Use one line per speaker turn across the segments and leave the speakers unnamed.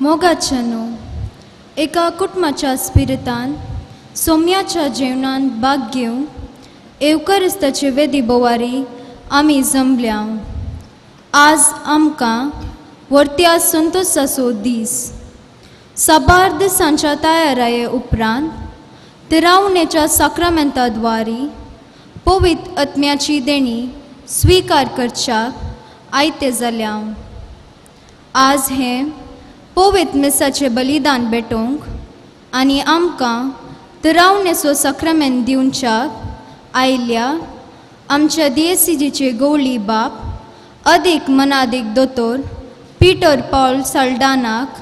मोगाच्यानो, एका कुटुंबाच्या स्पिरितान सोम्याच्या जेवणान भाग घेवन एवकरिस्ताचे वेदी बोवारी आमी जमल्या. आज आमकां वर्त्या संतोसाचो दीस. साबार दिसांच्या तयाराये उपरांत तिरावणेच्या साक्रामेंता द्वारी पवित्र आत्म्याची देणी स्विकार करच्याक आयते जाल्या. आज हें पवित्र मिसाचें बलिदान भेटोवंक आनी आमकां तिरावणेचो साक्रामेंत दिवच्याक आयल्या आमच्या दियेसिजीचे गवळी बाप अदीक मनादीक दोतोर पिटर पावल साल्डानाक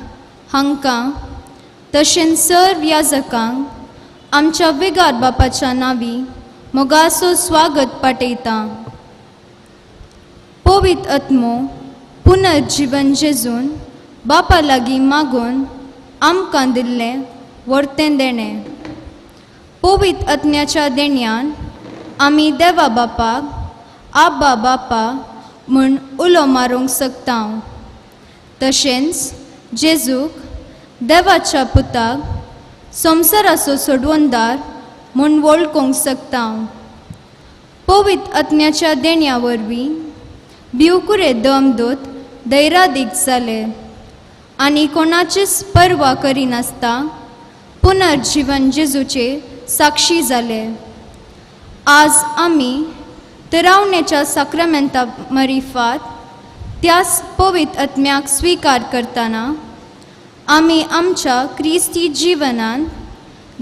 हांकां तशेंच सर्व याजकांक आमच्या विगार बापाच्या नांवी मोगाचो स्वागत पाठयता. पवित्र आत्मो पुनर्जिवन जेजून बापा लागीं मागून आमकां दिल्लें वर्तें देणें. पवित्र आत्म्याच्या देण्यान आमी देवा बापाक आब्बा बापा म्हूण उलो मारूंक शकता. तशेंच जेजूक देवाच्या पुताक संवसाराचो सोडवणदार म्हूण वळखूंक शकता. पवित्र आत्म्याच्या देण्या वरवीं भिवकुरे दमदूत दैरादीक जाले आनी कोणाचीच पर्वा करिनासता पुनर्जिवन जेजूचे साक्षी जाले. आज आमी तिरावणेच्या साक्रामेंता मरिफात त्याच पवित्र आत्म्याक स्विकार करतना आमी आमच्या क्रिस्ती जिवनान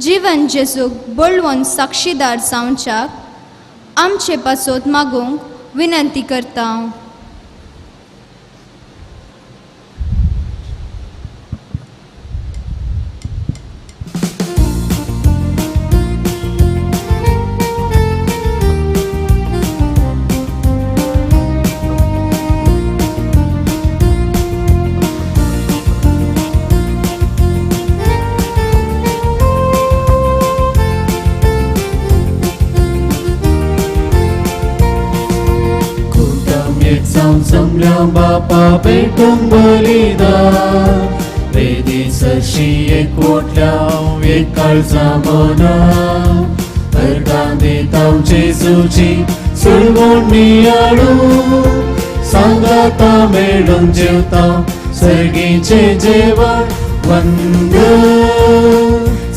जिवन जेजूक बळवंत साक्षीदार जावच्याक आमचे पासत मागूंक विनंती करता.
जमल्या बापा पेटूंक बलिदान वेदी सरशी एकवटल्या एक काळजा मना अर्गां दिता जेजूची सोडवण नियाळू सांगाता मेळून जेवता सर्गीचें जेवण. वंद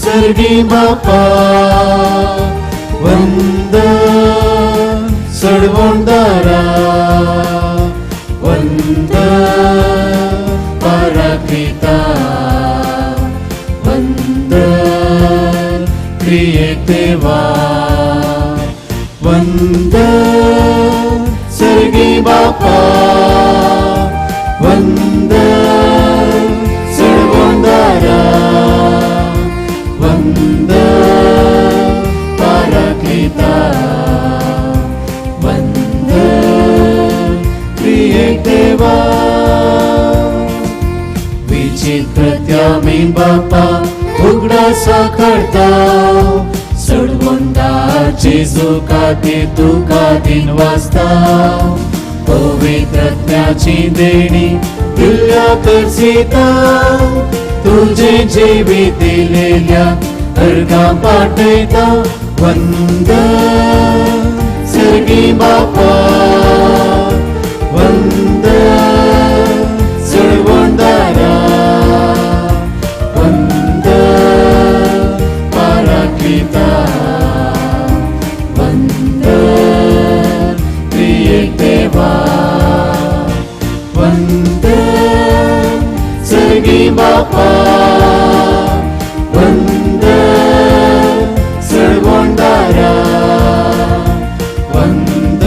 सर्गी बापा वंद सोडवणदारा वंद पराक्लिता वंद क्रियेतेवा वंद सर्गी बापा वंद सोडवणदारा वंद पराक्लिता वंद देवा. विचित्र त्या मी बापा उगडासा करता सोडवणदार जेजू खातीर तुका दिन वाजता पवित्र आत्म्याची देणी दिल्ल्या करसिता तुझे जिवीत दिलेल्या अर्गां पाठयता. वंद सर्गी बापा वंद सोडवणदारा वंद पराक्लिता वंद क्रियेतेवा वंद सर्गी बापा वंद सोडवणदारा वंद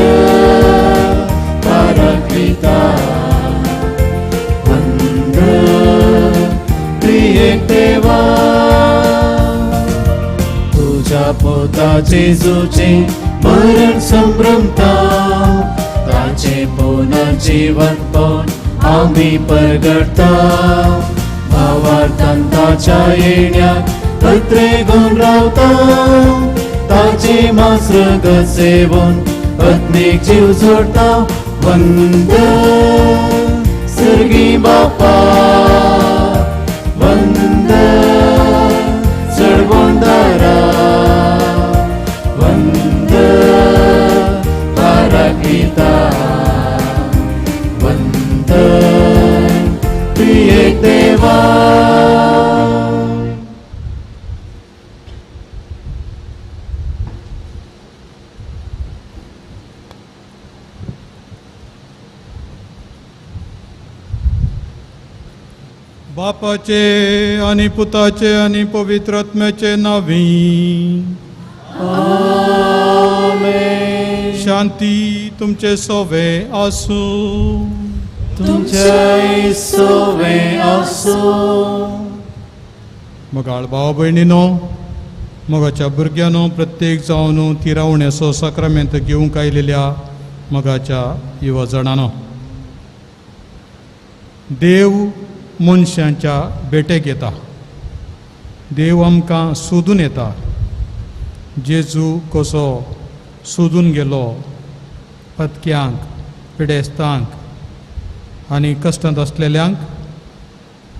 पराक्लिता वंद त्रिएक देवा. तुझ्या पोता जेजूचे मरण संभ्रमता ताचे पुनर्जीवन पण आमी परगडता भावार्थान ताच्या येण्याक पत्रे गुण रावता ताचे मास सेवन आत्मीक जीव जोडता. वंद सर्गी बापा.
बापाचे आनी पुताचे आनी पवित्र आत्म्याचे नांवी
आमेन.
शांती तुमचे सोवे आसूं.
तुमच्याय सोवे आसूं.
मोगाळ भाव भयणीनो, मोगाच्या भुरग्यांनो, प्रत्येक जावन तिरावण्याचो साक्रामेंत घेवंक आयलेल्या मोगाच्या युवा जाणांनो, देव मनशांच्या भेटेक येता, देव आमकां सोदून येता. जेजू कसो सोदून गेलो पतक्यांक, पिडेस्तांक आनी कश्टांत आसलेल्यांक,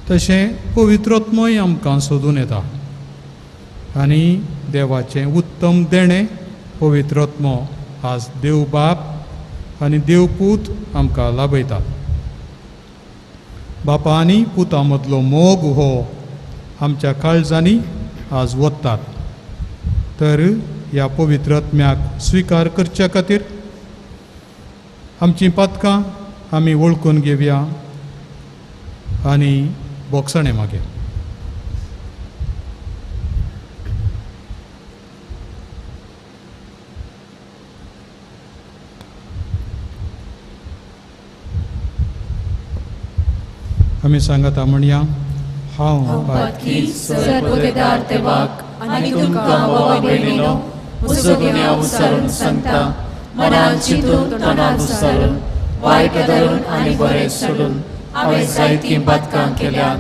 तशें पवित्रत्मय आमकां सोदून येता आनी देवाचें उत्तम देणें पवित्रत्मो आज देव बाप आनी देव पूत आमकां लाभयता. बापा आनी पुता मदलो मोग हो आमच्या काळजांनी आज वतात. तर ह्या पवित्र आत्म्याक स्विकार करच्या खातीर आमचीं पातकां आमी वळखून घेवया आनी बोगसणें मागया. आमी सांगता म्हणया, हांव
पातकी सर्वगेदार देवाक आनी तुमकां भावा भयणीनो म्हजो गुन्यांव उसारून सांगता, मनान चिंतून तोंडान उसारून वायट धरून आनी बरें सोडून हांवें जायतीं पातकां केल्यात.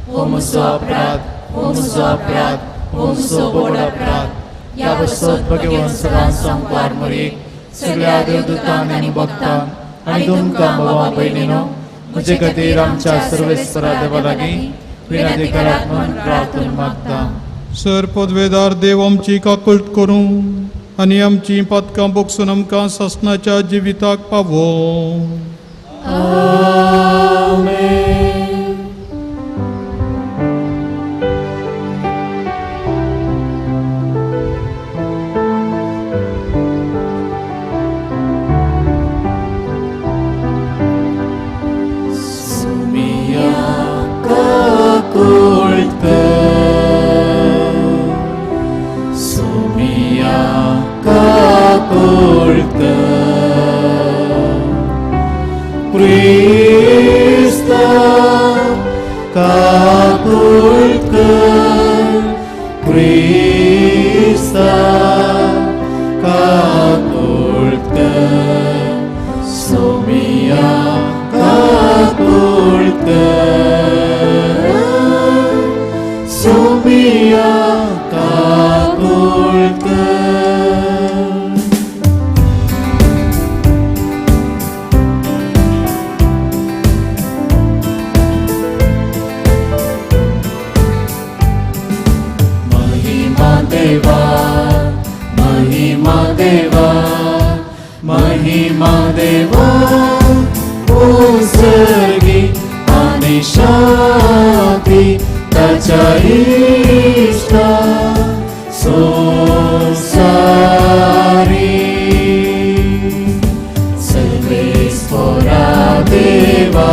हो म्हजो अपराध, हो म्हजो अपराध, हो म्हजो व्हड अपराध. ह्या बसत भगवान सदां संपार मरेक सगळ्या देवदूतांक आनी भक्तांक आनी तुमकां भावा भयणीनो म्हजे खातीर आमच्या सर्वेस्परा देवा लागीं विनंती करात म्हूण प्रार्थना मागता.
सर पदवेदार देव आमची काकूळट करूं आनी आमची पातकां बोगसून आमकां सासणाच्या जिविताक पावो.
आमेन. सुमिया काकूळट कर, सुमिया काकूळट कर, क्रिस्ता काकूळट कर, क्रिस्ता काकूळट कर, सुमिया काकूळट कर, सुमिया काकूळट कर. महिमा देवा, महिमा देवा, महिमा देवा, उंसर्गी आनी शांती ताच्या इश्टा संवसारी. सर्वेस्परा देवा,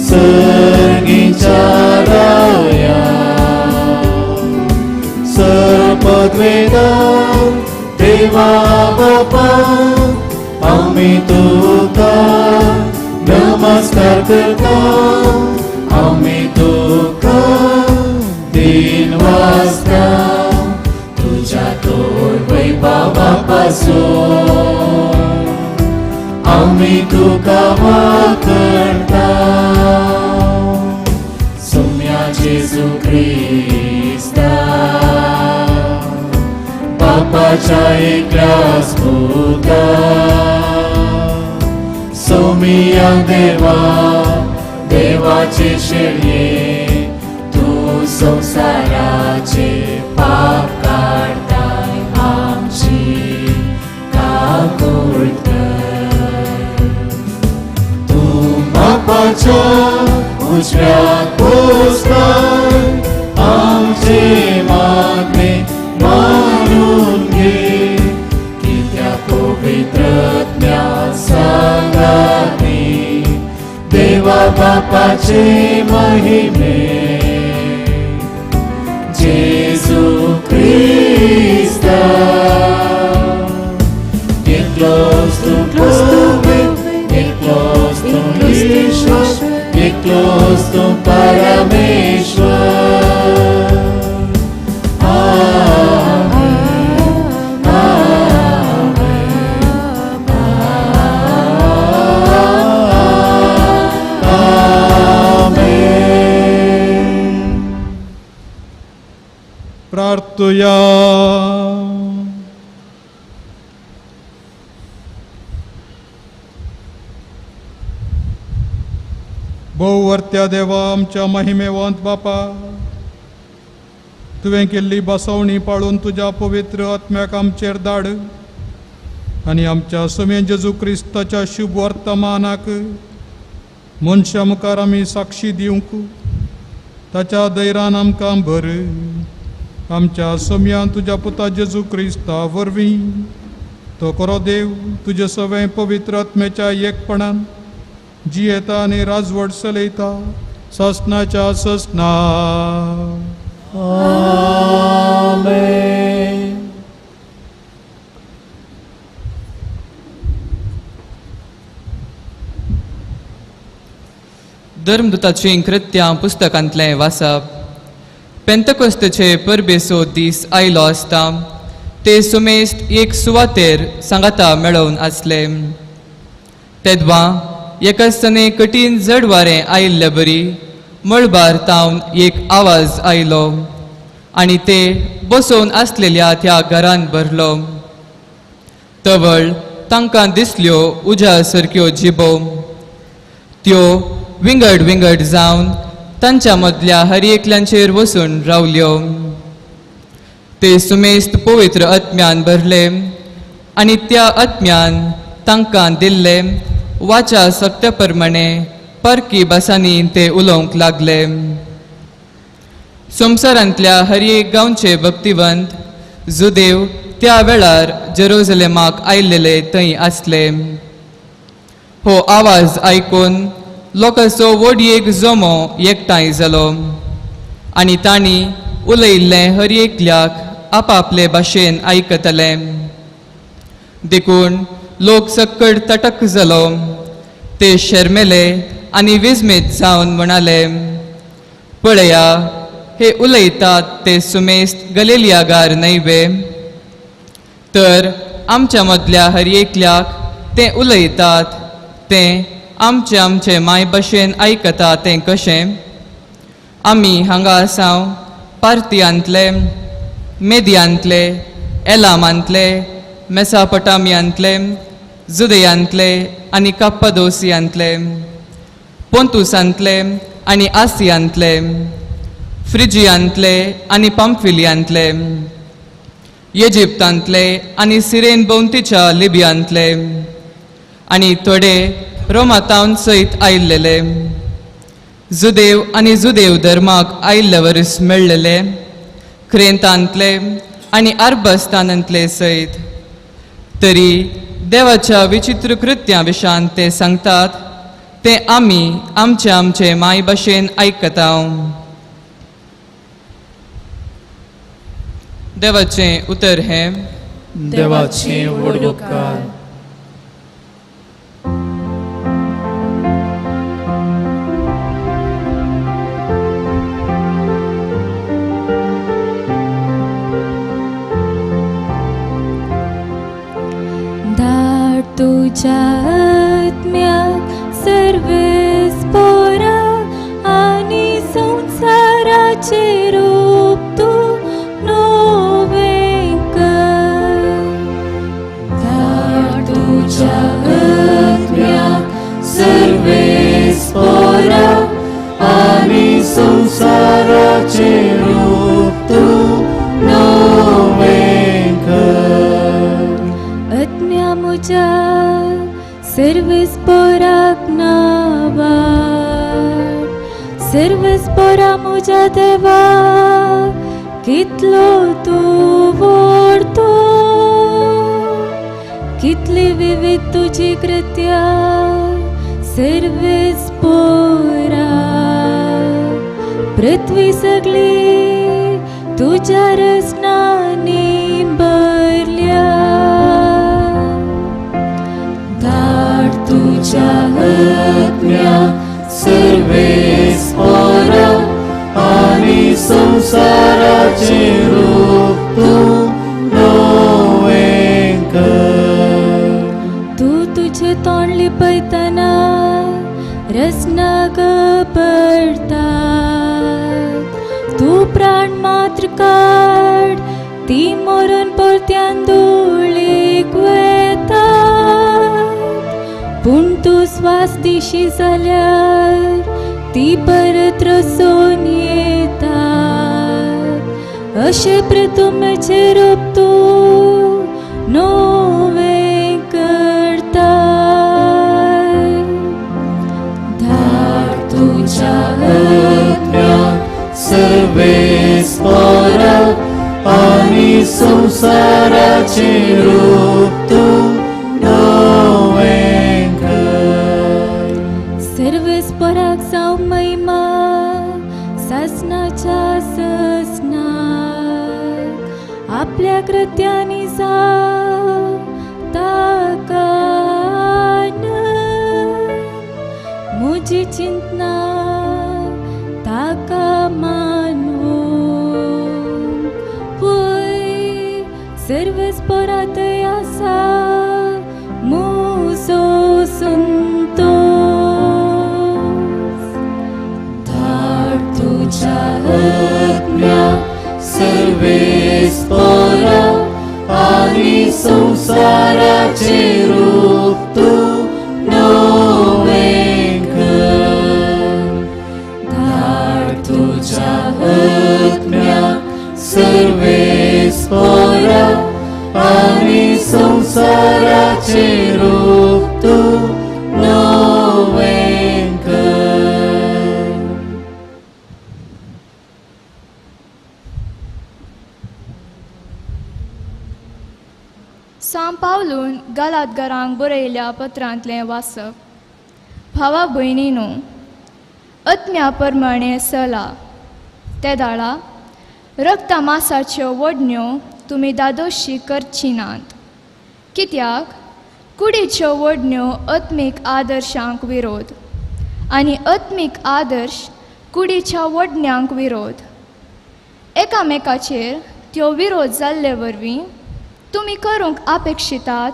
सर्गीच्या राया, सर्पद्वेदा देवा बापा, आमी तुका नमस्कार करता, आमी तुका दिन वाजता, तुज्या तोर वैभवा पासून आमी तुका वाखणता. सुम्या जेजू क्रिस्ता, बापाच्या एकल्याच पुता, सोमिया देवा, देवाचे शेळये, तूं संवसाराचे पाप काडताय, आमची काकूळट कर. तूं बापाच्या उजव्याक बसलाय, आमचे मागणे मानून घे, कित्याक पवित्र आत्म्या सांगाती देवा बापा देवाचे महिमे जेजू क्रिस्ता एकलोच तूं पवित्र एकलोच तूं ईश्वर एकलोच तूं परमेश्वर
प्रार्थुया. भोववर्त्या देवा आमच्या महिमेवंत बापा, तुवें केल्ली बसवणी पाळून तुज्या पवित्र आत्म्याक आमचेर धाड आनी आमच्या समें जेजू क्रिस्ताच्या शुभ वर्तमानाक मनशां मुखार आमी साक्षी दिवंक ताच्या दैरान आमकां भर. आमच्या सम्यान तुज्या पुता जेजू क्रिस्ता वरवीं तो खरो देव तुजे सवें पवित्र आत्म्याच्या एकपणान जियेता आनी राजवट चलयता ससनाच्या ससना.
आमेन.
धर्मदूताचीं कृत्यां पुस्तकांतलें वाचप. पेंतकोस्तेचे परबेचो दीस आयलो आसता ते सुमेस्त एक सुवातेर सांगाता मेळोवन आसले. तेदवां एकसने कठीण जड वारें आयिल्ले बरी मळबार तावन एक आवाज आयलो आनी ते बसोवन आसलेल्या त्या घरान भरलो. तवळ तांकां दिसल्यो उज्या सारक्यो जिबो, त्यो विंगड विंगड जावन तांच्या मदल्या हर एकल्यांचेर वसून रावल्यो. ते सुमेस्त पवित्र आत्म्यान भरले आनी त्या आत्म्यान तांकां दिल्ले वाचा सत्य प्रमाणे परकी भासांनी ते उलोवंक लागले. संवसारांतल्या हर एक गांवचे भक्तिवंत जुदेव त्या वेळार जेरुजलेमाक आयिल्ले थंय आसले. हो आवाज आयकून लोकांचो व्हड एक जमो एकठांय जालो आनी तांणी उलयिल्लें हर एकल्याक आपापले भाशेन आयकतले. देखून लोक सक्कड तटक जालो. ते शर्मेले आनी विस्मीत जावन म्हणाले, पळया हे उलयतात ते सुमेस्त गलेलियागार न्हय वे? तर आमच्या मदल्या हर एकल्याक ते उलयतात तें आमचे आमचे माय भाशेन आयकता तें कशें? आमी हांगा आसाव पार्थियांतले, मेदियांतले, एलामांतले, मेसापटामियांतले, जुदयांतले आनी कप्पादोसियांतले, पोंतुसांतले आनी आसियांतले, फ्रिजियांतले आनी पाम्फिलियांतले, इजिप्तांतले आनी सिरेन भोंवतीच्या लिबियांतले आनी थोडे रोमातावन सयत आयिल्लेले, जुदेव आनी जुदेव धर्माक आयिल्ले वरस मेळ्ळेले, क्रेंतांतले आनी अरबस्तानांतले सयत. तरी देवाच्या विचित्र कृत्यां विशान ते सांगतात ते आमी आमचे आमचे माय भाशेन आयकता. देवाचें उतर हें.
देवाचें व्हड उपकार.
तुझ्या आत्म्याक सर्वेस पोरा आनी संवसाराचें रूप तूं नवें कर. धाड तुझ्या आत्म्याक
सर्वेस पोरा आनी संवसाराचें रूप तूं नवें कर.
आत्म्या म्हज्या सर्वेस पोराक नावाड, सर्वेस पोरा म्हज्या देवा कितलो तूं व्हड तूं, कितली विविध तुजी कृत्या सर्वेस पोरा. पृथ्वी सगळी तुज्या रसनांनी भरल्या.
धाड तुज्या आत्म्या सर्वेस्पोरा आनी संवसाराचें रूप तूं नवें कर.
तूं तुजें तोंड लिपयतना रसना गबरतात. तूं प्राण मात्र काड ती मरून परत्यान धुळीक वतात. पूण तूं स्वास दिशी जाल्यार ती परत रसोवन येतात. अशें प्रतुमेचें रूप तूं नवें करता.
धाड तुज्या आत्म्या सर्वेस्पोरा आनी संवसाराचें रूप तूं नवें कर.
सर्वेस्पोराक जावं महिमा सासनाच्या ससनाक. आपल्या कृत्यांनी जावं ताका आनंद. म्हजी चिंतना ताका मानवूंक. पळय सर्वेस्पोरांतय आसा म्हजो संतोस.
धाड तुज्या आत्म्या सर्वेस्पोरा आनी संवसाराचें रूप तूं नवें कर. धाड तुज्या आत्म्या सर्वेस्पोरा आनी संवसाराचें रूप तूं नवें कर.
सांव पावलून गालादगारांक बरयल्या पत्रांतलें वाचप. भावा भयणीनो, आत्म्या प्रमाणें चला. ते दाळा रक्ता मासाच्यो वडण्यो तुमी दादोशी करची नात. कित्याक कुडीच्यो वडण्यो आत्मीक आदर्शांक विरोध आनी आत्मीक आदर्श कुडीच्या वडण्यांक विरोध. एकामेकाचेर त्यो विरोध जाल्ले वरवीं तुमी करूंक अपेक्षितात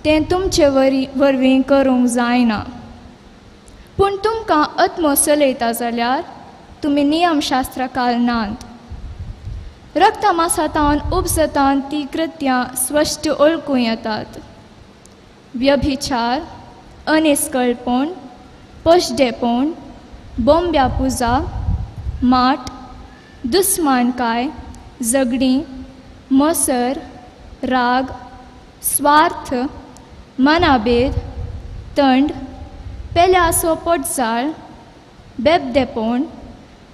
तें तुमचे वरवीं करूंक जायना. पूण तुमकां आत्मो चलयता जाल्यार तुमी नियमशास्त्राकाल नात. रक्तमासातावन उपजतान ती कृत्यां स्पश्ट ओळखूं येतात. व्यभिचार, अनिस्कळपण, पशडेपण, बोंब्या पुजा, माट, दुस्मानकाय, झगडीं, मसर, राग, स्वार्थ, मनाभेद, तंड, पेल्याचो पोटजाळ, बेबदेपण,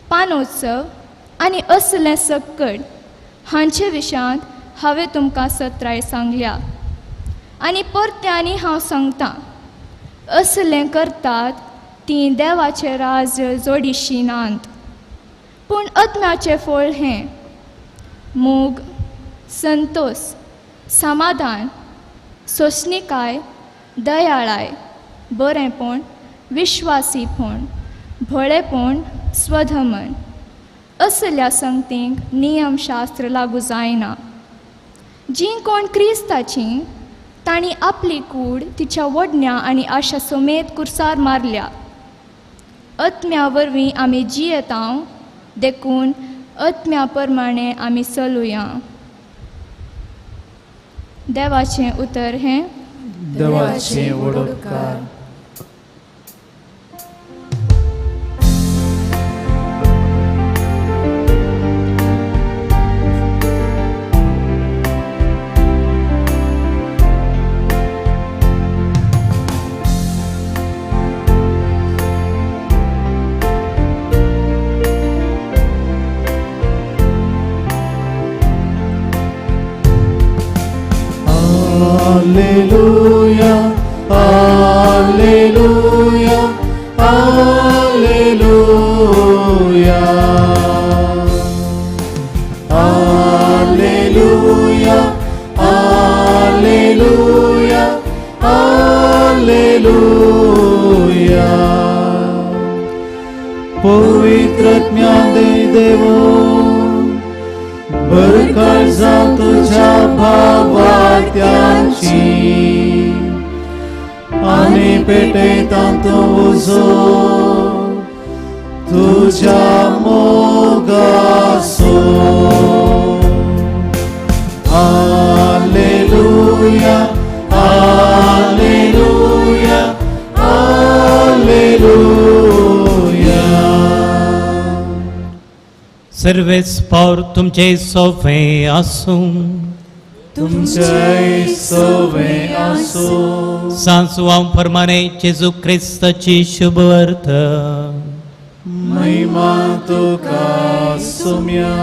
पानोत्सव आनी असलें सक्कड हांचे विशयांत हांवें तुमकां सत्राय सांगल्या. आनी परत्यांनी हांव सांगतां, असलें करतात तीं देवाचें राज्य जोडिशी नात. पूण आत्म्याचें फळ हें मोग, संतोस, समाधान, सोंसणीकाय, दयाळाय, बरेंपण, विश्वासीपण, भोळेपण, स्वधमन. असल्या संगतींक नियमशास्त्र लागू जायना. जीं कोण क्रिस्ताचीं तांणी आपली कूड तिच्या वडण्या आनी आशा समेत कुर्सार मारल्या. आत्म्या वरवीं आमी जियेता, देखून आत्म्या प्रमाणें आमी चलुया. देवाचें उतर हें.
देवाचें वडोपकार.
Alleluia, Alleluia, Alleluia. Alleluia, alleluia, alleluia. पवित्र ज्ञान देवो बरकत जावं तुज्या भावार्थ्यांची आनी पेटयता तूं उजो तुज्या मोगाचो. Alleluia, alleluia, alleluia.
सर्वेस पावर तुमचे सोफे आसूं.
तुमचे सोवे आसूं.
सांसुवां फरमाने जेजू क्रिस्ताची शुभवर्त.
महिमा तुका सुम्या.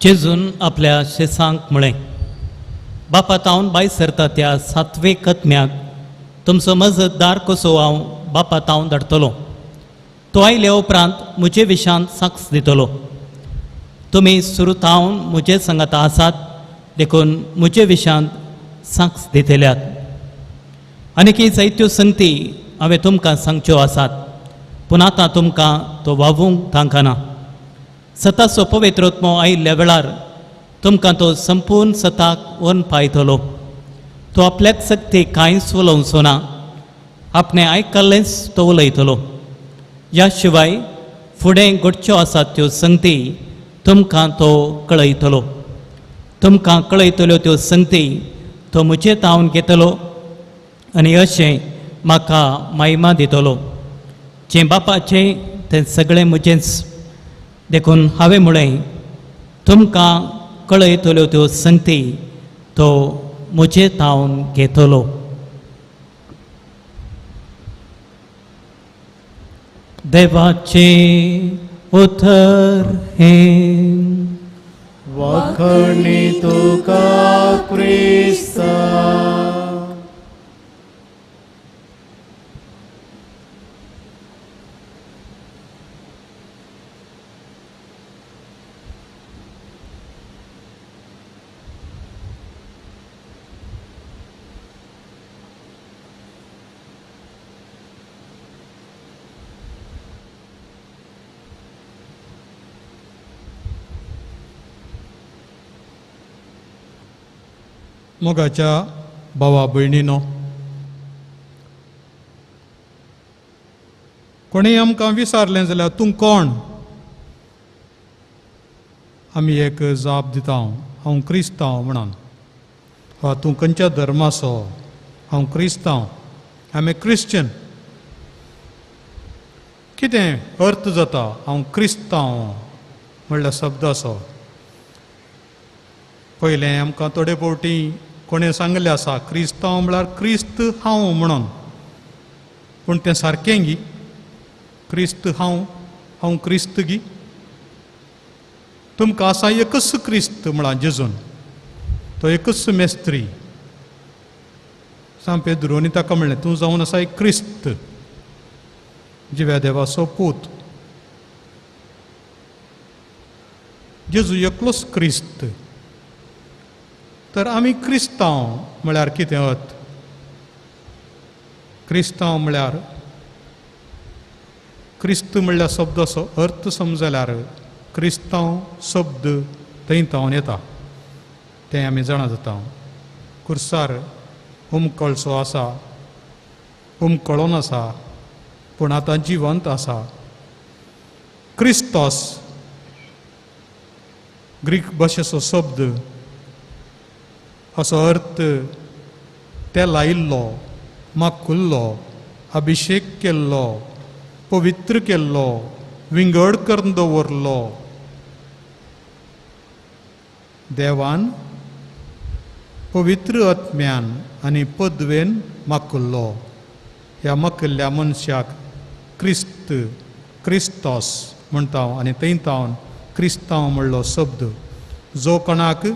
जेजून आपल्या शेसांक म्हळें, बापा तावन भायर सरता त्या सातवे कत्म्याक तुमचो मजतदार कसो हांव बापा तावन धाडटलो. तो आयल्या उपरांत म्हजे विशांत साक्ष दितलो. तुमी सुरू तावन म्हजे सांगाता आसात देखून म्हजे विशांत साक्ष दितल्यात. आनीक जायत्यो संगती हांवें तुमकां सांगच्यो आसात, पूण आतां तुमकां तो वावूंक तांकां. सताचो पवित्र आत्मो आयिल्ल्या वेळार तुमकां तो संपूर्ण सताक व्हरून पायतलो. तो आपल्याक शक्ती कांयच उलोवचो ना, आपणें आयकल्लेंच तो उलयतलो. ह्या शिवाय फुडें घडच्यो आसात त्यो संगती तुमकां तो कळयतलो. तुमकां कळयतल्यो त्यो संगती तो म्हजे तावन घेतलो आनी अशें म्हाका महिमा दितलो. जें बापाचें तें सगळें म्हजेंच. देखून हांवें म्हळें, तुमकां कळयतल्यो त्यो संगती तो म्हजे तावन घेतलो. देवाचें उतर हें.
वाखणी तुका क्रिस्ता.
मोगाच्या भावा भयणीनो, कोणीय आमकां विचारलें जाल्यार तूं कोण, आमी एक जाप दिता, हांव क्रिस्तांव म्हणून. वा तूं खंयच्या धर्माचो, हांव क्रिस्तांव, I am a Christian. कितें अर्थ जाता हांव क्रिस्तांव म्हणल्यार शब्दाचो? पयलें आमकां थोडे फावटी कोणें सांगलें आसा क्रिस्तांव म्हळ्यार क्रिस्त हांव म्हणून, पूण तें सारकें गी? क्रिस्त हांव, हांव क्रिस्त गी? तुमकां आसा एकच क्रिस्त म्हळां जेजून, तो एकच मेस्त्री. सांग पेद्रोनी ताका म्हणलें, तूं जावन आसा एक क्रिस्त, जिव्या देवाचो पूत. जेजू एकलोच क्रिस्त. तर आमी क्रिस्तांव म्हळ्यार कितें अर्थ? क्रिस्तांव म्हळ्यार क्रिस्त म्हणल्यार शब्दाचो अर्थ समजल्यार क्रिस्तांव शब्द थंय तावन येता, तें आमी जाणा जाता. कुर्सार उमकळसो आसा, उमकळोन आसा, पूण आतां जिवंत आसा. क्रिस्तोस ग्रीक भाशेचो शब्द, असो अर्थ ते लायिल्लो, माकुल्लो, अभिशेक केल्लो, पवित्र केल्लो, विंगड करून दवरलो. देवान पवित्र आत्म्यान आनी पदवेन माकुल्लो. ह्या माकुल्ल्या मनशाक क्रिस्त, क्रिस्तोस म्हणटा आनी थंय तावन क्रिस्तांव म्हणलो शब्द जो कोणाक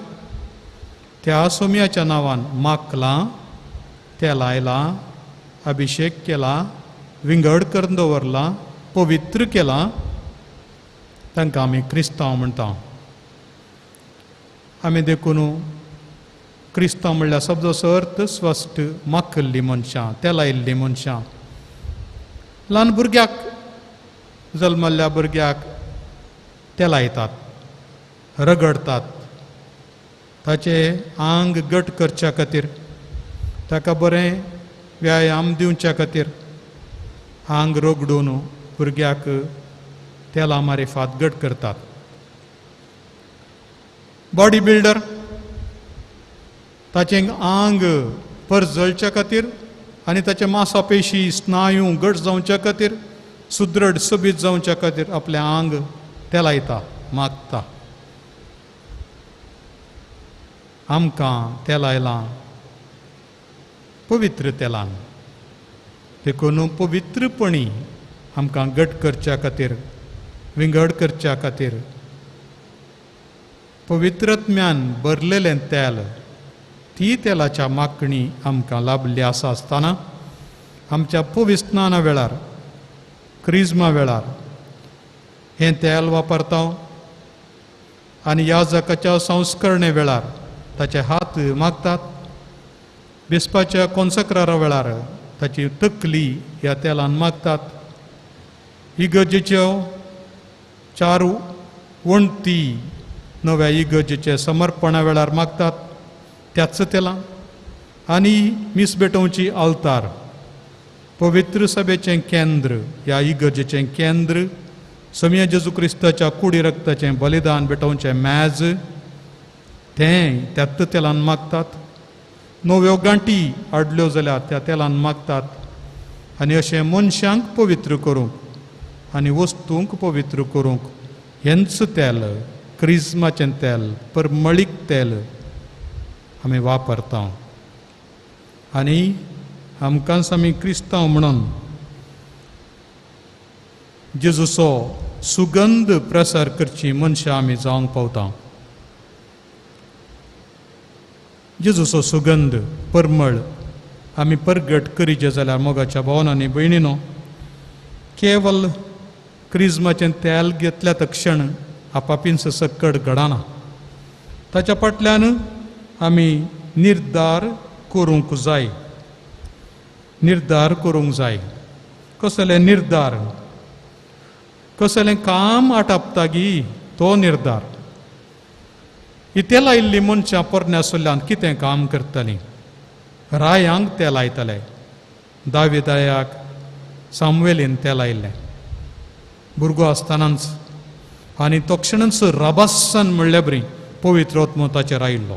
त्या सोम्याच्या नांवान माखलां, तेल आयलां, अभिशेक केला, विंगड करून दवरलां, पवित्र केलां, तांकां आमी क्रिस्तांव म्हणटा. आमी देखून क्रिस्तांव म्हणल्यार शब्दाचो अर्थ स्वस्त माखिल्लीं मनशां, तेलायिल्लीं मनशां. ल्हान भुरग्याक, जल्मल्ल्या भुरग्याक तेलायतात, रगडतात, ताचें आंग घट करच्या खातीर, ताका बरें व्यायाम दिवच्या खातीर आंग रगडून भुरग्याक तेला मारिफात घट करतात. बॉडी बिल्डर ताचें आंग परजळच्या खातीर आनी ताचे मांसापेशी स्नायू घट जावच्या खातीर, सुदृढ सोबीत जावच्या खातीर आपलें आंग तेलायता, मागता. आमकां तेलायलां पवित्र तेलान, देखून पवित्रपणी आमकां घट करच्या खातीर, विंगड करच्या खातीर पवित्रत्म्यान भरलेलें तेल, ती तेलाच्या मागणी आमकां लाभली आसा आसतना आमच्या पविस्नाना वेळार, क्रिज्मा वेळार हें तेल वापरता आनी याजकाच्या संस्करणे वेळार ताचे हात मागतात, बिस्पाच्या कोन्सक्रारा वेळार ताची तकली ह्या तेलान मागतात. इगर्जेच्यो चार वण्टी नव्या इगर्जेचे समर्पणा वेळार मागतात त्याच तेलान. आनी मीस भेटोवची आल्तार, पवित्र सभेचें केंद्र, ह्या इगर्जेचें केंद्र, समिया जेजू क्रिस्ताच्या कुडी रक्ताचें बलिदान भेटोवचें मॅज, तें त्याच तेलान मागतात. नव्यो गांठी हाडल्यो जाल्यार त्या तेलान मागतात. आनी अशें मनशांक पवित्र करूंक आनी वस्तूंक पवित्र करूंक हेंच तेल, क्रिज्माचें तेल, परमळीक तेल आमी वापरता. आनी आमकांच आमी क्रिस्तांव म्हणून जेजूचो सुगंध प्रसार करची मनशां आमी जावंक पावता. जेजूचो सुगंध परमळ आमी परगट करीचे जाल्यार मोगाच्या भावन आनी भयणीनो, केवल क्रिज्माचें तेल घेतल्या तक्षण आपापींच सक्कड घडना. ताच्या फाटल्यान आमी निर्धार करूंक जाय, निर्धार करूंक जाय. कसले निर्धार? कसलें काम आटापता गी तो निर्धार. ही तेल आयिल्लीं मनशां पोरण्या सुल्ल्यान कितें काम करतलीं? रायांक तेल आयतले, दाविदायाक सामुवेलीन तेल आयिल्लें भुरगो आसतनाच, आनी तो क्षणच राबासन म्हणल्या बरी पवित्र आत्मो ताचेर आयिल्लो.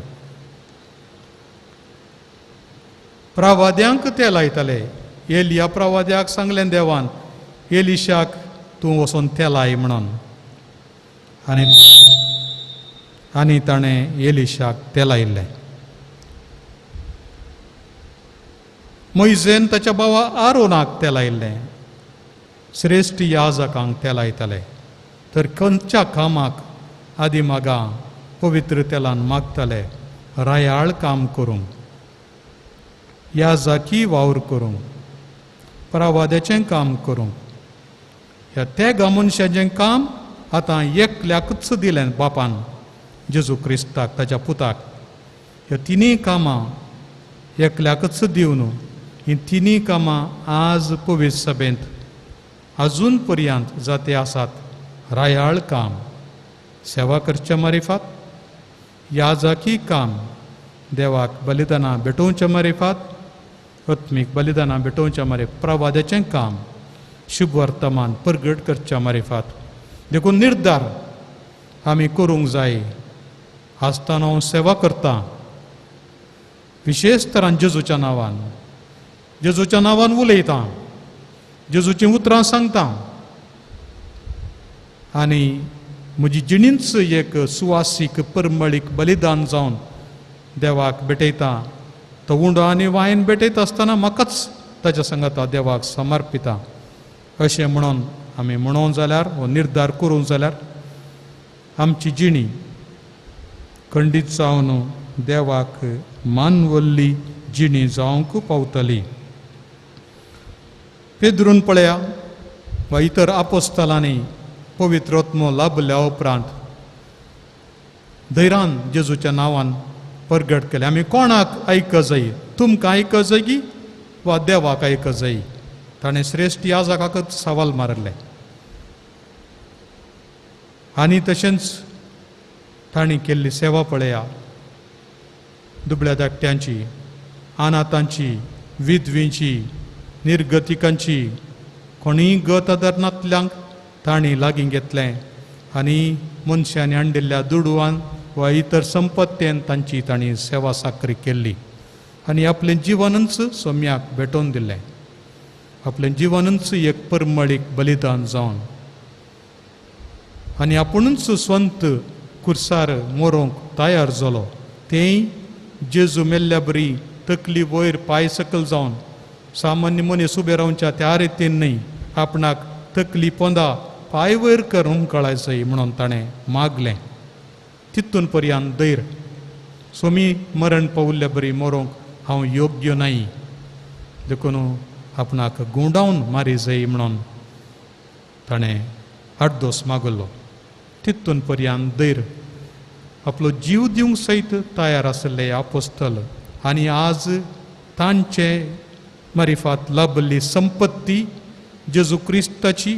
प्रवाद्यांक तेल आयतले, एलिया प्रवाद्याक सांगलें देवान, एलिशाक तूं वचून तेलाय म्हणून, आनी ताणें एलिशाक तेलायिल्लें. मोयजेन ताच्या भावा आरोनाक तेलायिल्लें, श्रेश्ठ याजकांक तेलायतले. तर खंयच्या कामाक आदी मागां पवित्र तेलान मागतले, रायाळ काम करूंक, याजकी वावर करूंक, प्रवाद्याचें काम करूंक. ह्या त्या मनशाचें काम आतां एकल्याकूच दिलें बापान, जेजू क्रिस्ताक, ताच्या पुताक. ह्या तिनूय कामां एकल्याकूच दिवन हीं तिनूय कामां आज पवित्र सभेंत आजून पर्यंत जाते आसात. रायाळ काम, सेवा करच्या मारिफात, याजकी काम, देवाक बलिदानां भेटोवच्या मारिफात, आत्मीक बलिदानां भेटोवच्या मारे, प्रवाद्याचें काम, शुभ वर्तमान परगट करच्या मारिफात. देखून निर्धार आमी करूंक जाय. आसतना हांव सेवा करता, विशेश तरान जेजूच्या नांवान, जेजूच्या नांवान उलयतां, जेजूचीं उतरां सांगता आनी म्हजी जिणींच एक सुवासीक परमळीक बलिदान जावन देवाक भेटयता. तो उंडो आनी वायन भेटयता आसतना म्हाकाच ताच्या सांगाता देवाक समर्पिता. अशें म्हणून आमी म्हणोन जाल्यार हो निर्धार करूंक जाल्यार आमची जिणी खंडीत जावन देवाक मानवल्ली जिणी जावंक पावतली. पेद्रून पळया वा इतर आपोस्तलांनी पवित्र आत्मो लाभल्या उपरांत धैरान जेजूच्या नांवान परगट केलें. आमी कोणाक आयक जाय, तुमकां आयक जाय की वा देवाक आयक जाय? ताणें श्रेश्ठ याजकाकच सवाल मारलें आनी तशेंच तांणी केल्ली सेवा पळया, दुबळ्या धाकट्यांची, अनाथांची, विधवींची, निर्गतिकांची, कोणीय गत आदार नातल्यांक तांणी लागीं घेतलें आनी मनशांनी हाडिल्ल्या दुडवान वा इतर संपत्तेन तांची तांणी सेवा साकरी केल्ली आनी आपलें जिवनूच सोम्याक भेटोवन दिलें. आपलें जिवनूच एक परमळीक बलिदान जावन आनी आपुणूच स्वंत कुर्सार मोरोंक तयार जालो. तेंय जेजू मेल्ल्या बरी तकली वयर पांय सकल जावन सामान्य मनीस उबे रावच्या त्या रितीन न्हय, आपणाक तकली पोंदा पांय वयर करूंक कळायचय म्हणून ताणें मागलें. तितून पर्यान धैर्य सोमी मरण पावल्ल्या बरी मरोंक हांव योग्य न्हय, देखून आपणाक गुंडावन मारी जाय म्हणून ताणें आडदोस मागलो. तितून पर्यान धैर्य आपलो जीव दिवंक सयत तयार आसले आपोस्तल आनी आज तांचे मारिफात लाभल्ली संपत्ती जेजू क्रिस्ताची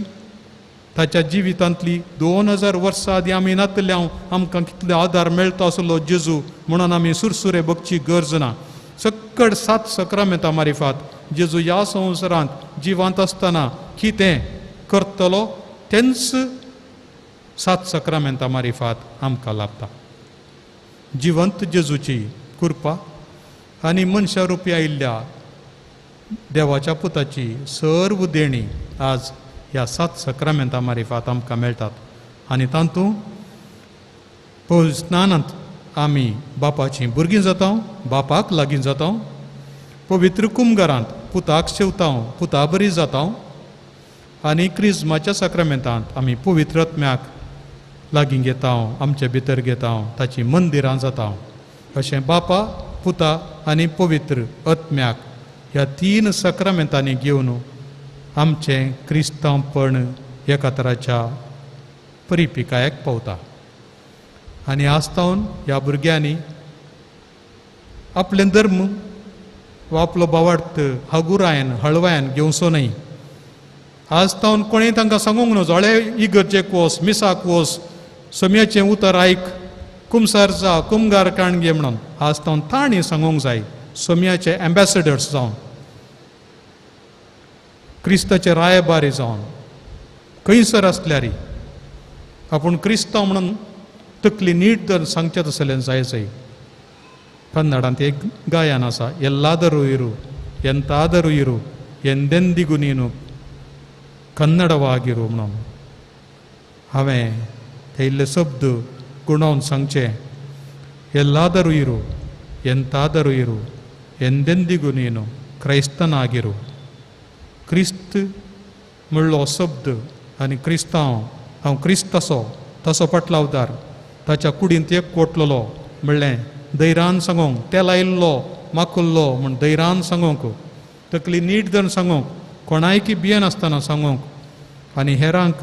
ताच्या जिवितांतली 2000 वर्सां आदीं आमी नातल्या आमकां कितलो आदार मेळटा आसलो जेजू म्हणून आमी सुरसुरे बगची गरज ना. सक्कड 7 सक्रामेंतां मारिफात जेजू ह्या संवसारांत जिवांत आसतना कितें करतलो तेंच 7 सक्रामेंतां मारिफात आमकां लाभता. जिवंत जेजूची कृपा आनी मनशा रुपी आयिल्ल्या देवाच्या पुताची सर्व देणी आज ह्या 7 सक्रामेंतां मारिफात आमकां मेळटात आनी तातूंत पवित्र स्नानांत आमी बापाचीं भुरगीं जाता, बापाक लागीं जाता. पवित्र कुमगारांत पुताक शेवता, पुता बरी जाता आनी क्रिज्माच्या सक्रामेंतांत आमी पवित्र आत्म्याक लागीं घेता, आमचे भितर घेता, ताचीं मंदिरां जाता. अशें बापा, पुता आनी पवित्र आत्म्याक ह्या 3 सक्रामेंतांनी घेवन आमचें क्रिस्तांवपण एका तराच्या परिपिकायेक पावता. आनी आस्तावन ह्या भुरग्यांनी आपलें धर्म वा आपलो भावार्थ हगुरायन हळवायन घेवचो न्हय. आज तावन कोणें तांकां सांगूंक नजो, हळे इगर्जेक वच, मिसाक वच, सोम्याचें उतर आयक, कुमसार जा, कुमगार काण घे म्हणून. आज तावन तांणी सांगूंक जाय, सोम्याचे एम्बेसडर्स जावन, क्रिस्ताचे रायबारी जावन, खंयसर आसल्यारी आपूण क्रिस्तांव म्हणून तकली नीट धरून सांगचें तसलें जाय जाय. कन्नडांत एक गायन आसा, एल्लादरू इरू ಎಂತಾದರೂ ಇರು ಎಂದೆಂದಿಗೂ ನೀನು कन्नडवागिरू म्हणून. हांवें ते इल्ले शब्द गुणोवन सांगचें, ಎಲ್ಲಾದರೂ ಇರು ಎಂತಾದರೂ ಇರು ಎಂದೆಂದಿಗೂ ನೀನು ಕ್ರೈಸ್ತನಾಗಿರು. क्रिस्त म्हणलो शब्द आनी क्रिस्तांव, हांव क्रिस्त आसो तसो पटलावदार ताच्या कुडींत एक कोटलेलो म्हणलें धैर्यान सांगूंक, तेल आयिल्लो माकुल्लो म्हूण धैर्यान सांगूंक, तकली नीट धरून सांगूंक, कोणायकी भियेनासतना सांगूंक आनी हेरांक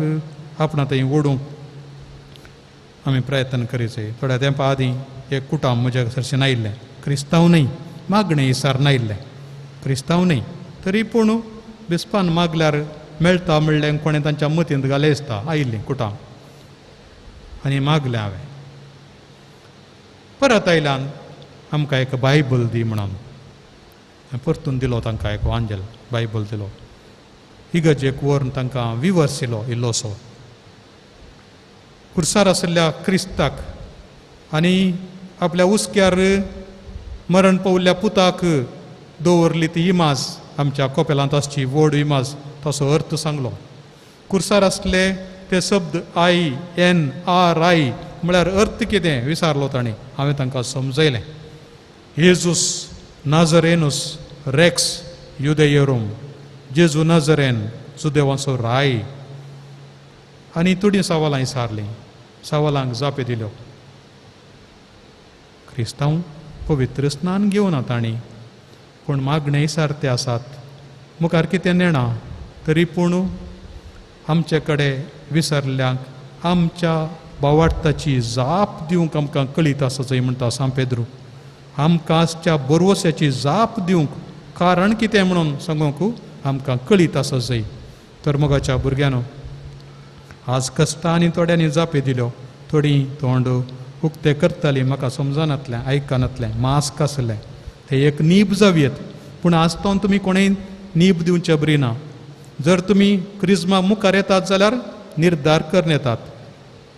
आपणा थंय ओडूंक आमी प्रयत्न करीत. थोड्या तेंपा आदीं एक कुटाम म्हज्या सरशीन आयिल्लें, क्रिस्तांव न्हय, मागणें इसार नायिल्लें, क्रिस्तांव न्हय तरी पूण बिस्पान मागल्यार मेळटा म्हणलें कोणें तांच्या मतींत घालें दिसता. आयिल्लीं कुटाम आनी मागलें हांवें. परत आयल्यान आमकां एक बायबल दी म्हणून परतून दिलो तांकां, एक वांजेल बायबल दिलो. इगर्जेक व्हरून तांकां विवर्स दिलो इल्लोसो. खुर्सार आशिल्ल्या क्रिस्ताक आनी आपल्या हुस्क्यार मरण पावल्ल्या पुताक दवरली ती इमाज, आमच्या कोपेलांत आसची व्हड इमाज, तसो अर्थ सांगलो. कुर्सार आसले ते शब्द I N R I म्हळ्यार अर्थ कितें विचारलो ताणें. हांवें तांकां समजयलें, येजूस नाजरेनूस रेक्स युदेयरूम, जेजू नाजरेन जुदेवांचो राय. आनी थोडीं सवालां विचारलीं, सवालांक जापे दिल्यो. क्रिस्तांव पवित्र स्नान घेवना तांणी, पूण मागणें सारते आसात. मुखार कितें नेणा तरी पूण आमचे कडेन विसरल्यांक आमच्या बावार्थाची जाप दिवंक आमकां कळीत आसा जंय म्हणटा सांत पेद्रू. आमकां आसच्या बरवस्याची जाप दिवंक कारण कितें म्हणून सांगूंक आमकां कळीत आसा जंय. तर मोगाच्या भुरग्यांनो, आज कश्टां आनी थोड्यांनी जापे दिल्यो, थोडीं तोंड उक्तें करतालीं, म्हाका समजनातलें, आयकनातलें, मास्क आसलें, ते एक नीब जावयेत. पूण आज तो तुमी कोणेय नीब दिवचे बरी ना. जर तुमी क्रिज्मा मुखार येतात जाल्यार निर्धार करून येतात.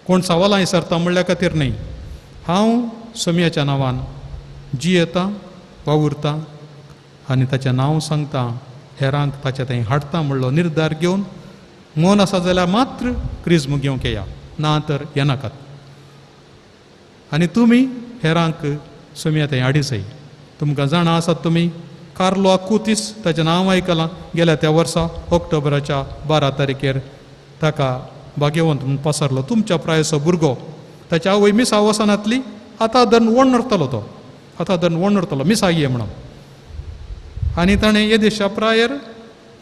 कोण सवालां विचारता म्हणल्या खातीर न्हय. हांव सोमयाच्या नांवान जियेता, वावुरता आनी ताचें नांव सांगता, हेरांक ताचे थंय हाडटा म्हणलो निर्धार घेवन मन आसा जाल्यार मात्र क्रिज्म घेवंक येया, ना तर येनाकात. आनी तुमी हेरांक सोमया थंय हाडी जाय. तुमकां जाणा आसात तुमी कार्लो आकुतीस ताचें नांव आयकलां. गेल्या त्या वर्सा ऑक्टोबराच्या 12 तारखेर ताका भाग्यवंत म्हूण पसरलो. तुमच्या प्रायेचो भुरगो, ताच्या आवय मिसा वचनातली, आतां धरून वणरतलो तो, आतां धरून वणरतलो मिसा ये म्हणून. आनी ताणें येदेशा प्रायर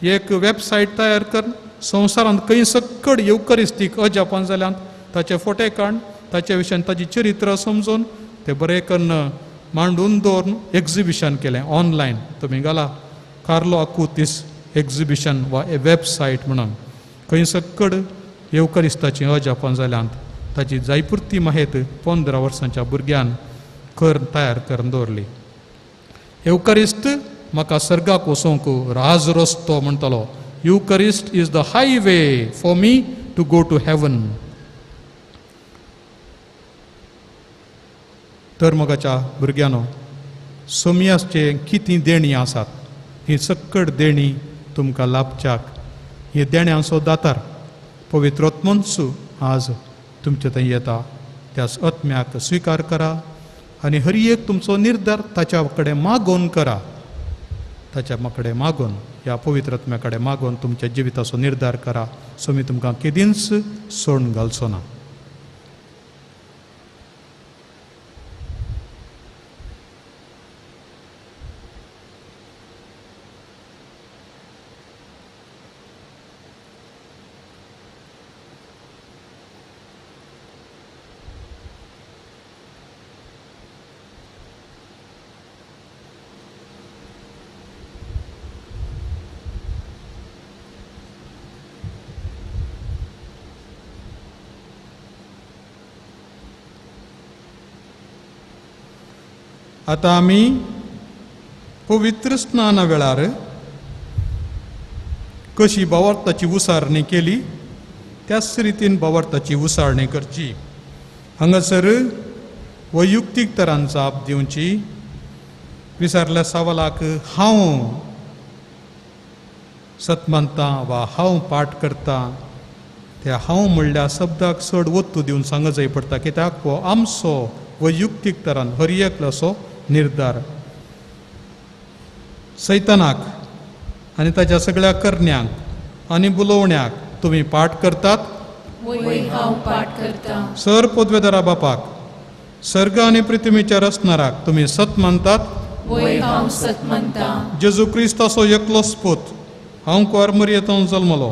एक वेबसायट तयार कर, संवसारांत खंय सक्कड येवकरिस्तीक अजापान जाल्यान ताचे फोटे काड, ताचे विशयान ताची चरित्र समजून ते बरें कन्न मांडून दवरून एक्झिबिशन केलें ऑनलायन. तुमी घाला कार्लो आकुतीस एक्झिबिशन वा वेबसायट म्हणून. खंय सक्कड येवकरिस्ताचीं अजापान जाल्यांत ताची जायपुरती माहेत 15 वर्सांच्या भुरग्यान कर तयार करून दवरली. येवकरिस्त म्हाका सर्गाक वचोंक राज रस्तो म्हणटलो. Eucharist is the highway for me to go to heaven. तर मोगाच्या भुरग्यांनो, सोमयाचे कितें देणीं आसात, ही सक्कड देणी तुमकां लाभच्याक हे देण्यांचो दातार पवित्र आत्मोन्सू आज तुमचे थंय येता. त्याच आत्म्याक स्विकार करा आनी हर एक तुमचो निर्धार ताच्या कडेन मागोवन करा. ताच्या कडेन मागोवन, ह्या पवित्र आत्म्या कडेन मागोवन तुमच्या जिविताचो निर्धार करा. सोमी तुमकां केदींच सोडून घालचो ना. आतां आमी पवित्र स्नाना वेळार कशी भावार्थाची उसारणी केली त्याच रितीन भावार्थाची उसारणी करची. हांगासर वैयुक्तीक तरान जाप दिवची. विचारल्या सवालाक हांव सत मानता वा हांव पाठ करता त्या हांव म्हणल्या शब्दाक चड वत्तू दिवन सांग जाय पडटा, कित्याक हो आमचो वैयुक्तीक तरान हर एकल्याचो निर्धार. सैतानाक आनी ताच्या सगळ्या करण्यांक आनी बुलोवण्याक तुमी पाठ करतात.
हांव पाठ करता.
सर पदवेदारा बापाक, सर्ग आनी पृथ्वीच्या रचणाराक तुमी सत मानतात.
हांव सत मानता.
जेजू क्रिस्ताचो एकलोच पूत हांव कुंवार मरयेंत जल्मलो,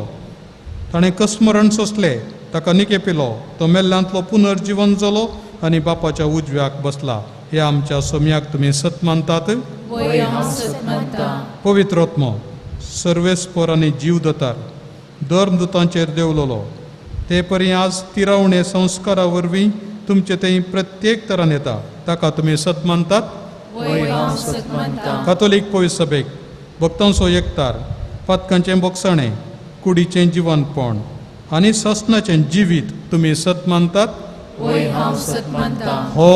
ताणें कसमरण सोंसलें, ताका निकेपिलो, तो मेल्ल्यांतलो पुनर्जिवन जालो आनी बापाच्या उजव्याक बसला. ह्या आमच्या सोमयाक तुमी सत मानतात. पवित्र आत्मो सर्वेस्पर आनी जीव दतार धर्मदूतांचेर देंवलोलो ते परी आज तिरावणे संस्कारा वरवीं तुमचे थंय प्रत्येक तरान येता, ताका तुमी सत मानतात. कातोलीक पवित्र सभेक भक्तांचो एकतार, पातकांचें बोगसाणें, कुडीचें जिवनपण आनी सासणाचें जिवीत तुमी सत मानतात. हो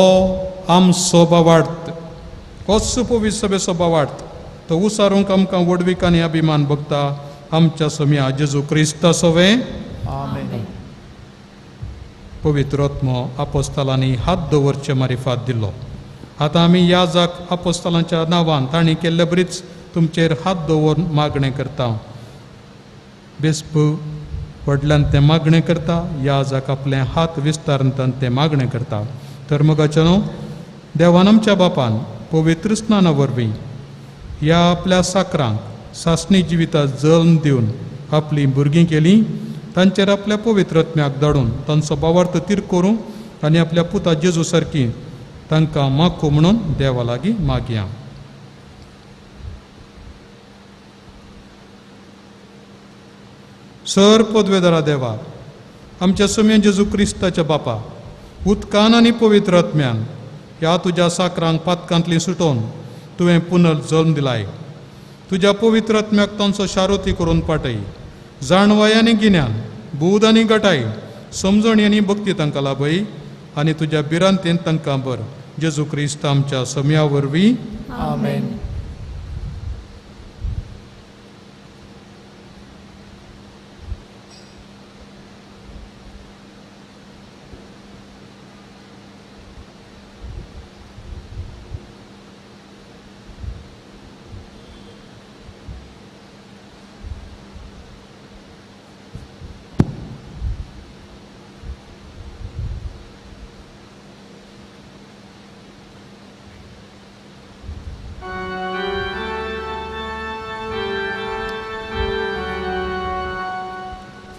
आमचो भावार्थ, होच पवित्र सभेचो भावार्थ. तो उसारूंक आमकां व्हडवीक आनी अभिमान भोगता. आमच्या सोमया जेजू क्रिस्ता सोवें. पवित्र आत्मो आपोस्तालांनी हात दवरचे मारिफात दिलो. आतां आमी ह्या जाक आपोस्तालांच्या नांवान तांणी केल्ले बरीच तुमचेर हात दवरून मागणें करता. बेस्प व्हडल्यान तें मागणें करता, याजक आपले हात विस्तारून तें मागणें करता. तर मोगाचे न्हू, देवान आमच्या बापान पवित्र स्नाना वरवीं ह्या आपल्या साकरांक सासणी जिविता जल्म दिवन आपलीं भुरगीं केलीं. तांचेर आपल्या पवित्र आत्म्याक धाडून तांचो भावार्थ तीर करूं आनी आपल्या पुता जेजू सारकी तांकां माखू म्हणून देवा लागीं मागया. सर पदवेदारा देवा, आमच्या सुम्या जेजू क्रिस्ताच्या बापा, उदकान आनी पवित्र आत्म्यान ह्या तुज्या साकरांक पातकांतली सुटोवन तुवें पुनर्जल्म दिलाय. तुज्या पवित्र आत्म्याक तांचो शारोती करून पाटय. जाणवाय आनी गिन्यान, बूद आनी गटाय, समजणी आनी भक्ती तांकां लाभय आनी तुज्या भिरांतेन तांकां बर. जेजू क्रिस्त आमच्या सम्या वरवीं
आमेन.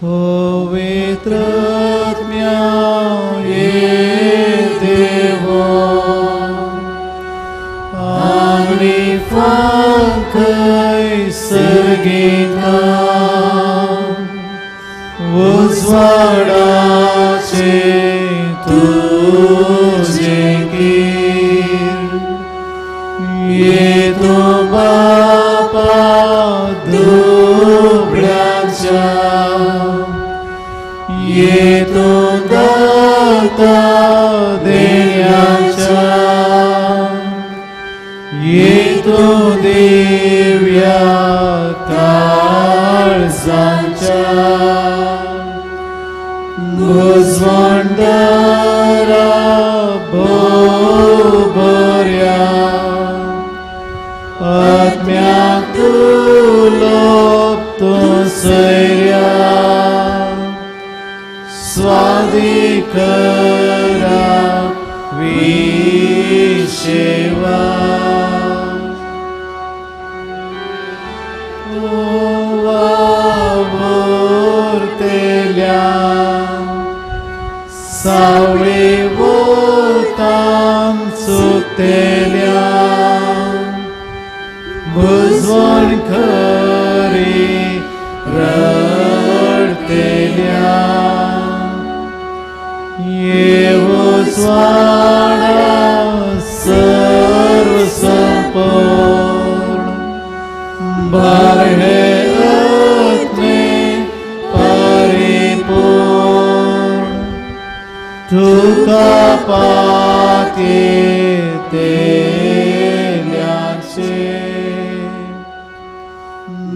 पवित्र आत्म्या ये देवो आंगणी फांकय सर्गीता उजवाडाचे तुझे कीर ये तू बापा दुबळ्यांच्या ये तू दाता देण्याच्या ये तू दिव्या काळजांच्या भुजवंडारा भोवबऱ्या आत्म्याक तू लोप तूं सैऱ्या स्वाधिकरा विशेवा वावुरतेल्या सावळे वोतान सुकतेल्या भुजवण खरी रडतेल्या उजवाडा सर्व संपूर्ण भर हे आत्मे परिपूर्ण तुका पाती तेल्याचे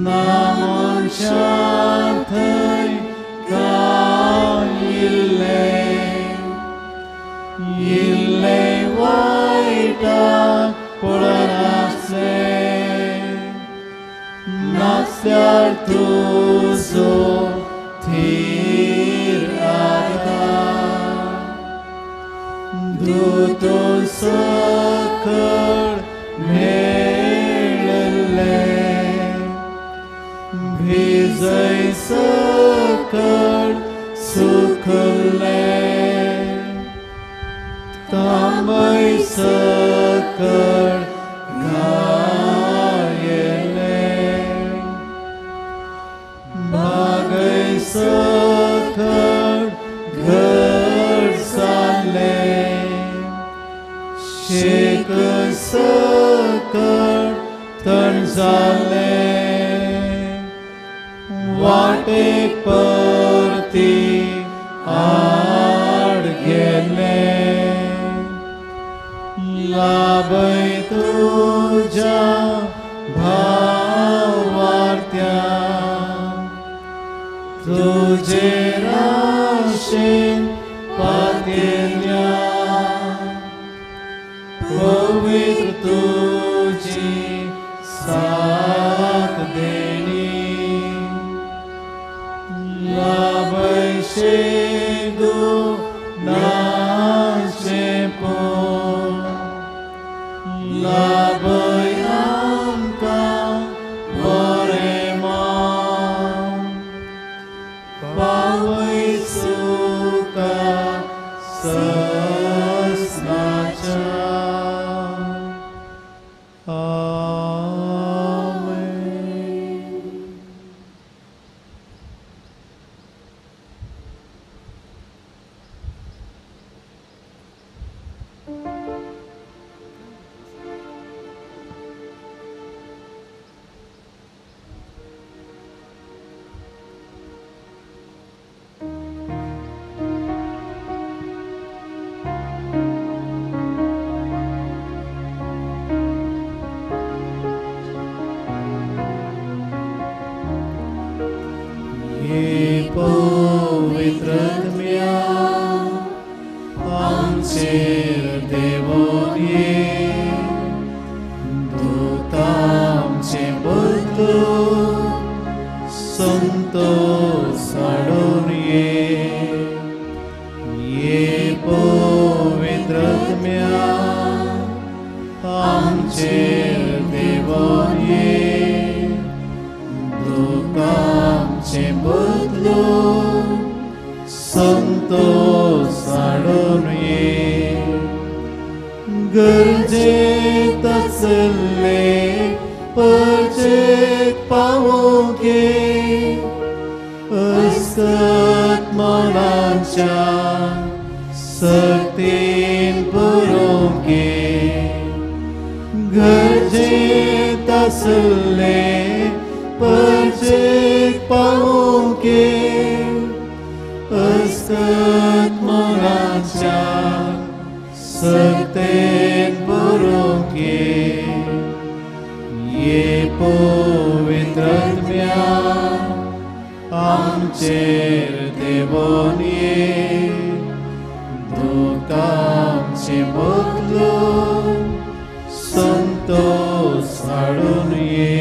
ना मनशां थंय काय इल्लें इल्लें वायटाक पळनासलें नासल्यार तुजो थीर आदार दुतो सकळ मेळिल्लें भिजय सकळ सुकल्लें तांबय सकळ गायलें बागय सकळ घड जालें शेक सकळ तण जालें वाटेक परती आड गेलें लाभय तुज्या भावार्त्या तुजे राशेन पातेल्या पवित्र तुजी साथ देणी. गुणाचें पोर लाभय आमकां बरें मान पावय सुखा सस्नाच्या. आमेन. पवित्र आत्म्या आमचेर देवोन ये, दूतांचे बदलून संतोष हाडून ये. ये पवित्र आत्म्या आमचेर देवोन ये, दुखांचे बदलून संतोष हाडून ये. गरजेत आसले परचेक पावोवंक ये, अस्कत मनाच्या सक्तीन पुरोवंक ये. गरजेत आसले परचेक पावोवंक ये, अस्कत मनाच्या सक्तीन पुरोवंक ये. ये पवित्र आत्म्या आमचेर देवोन ये, दुखांचे बदलून संतोष हाडून ये.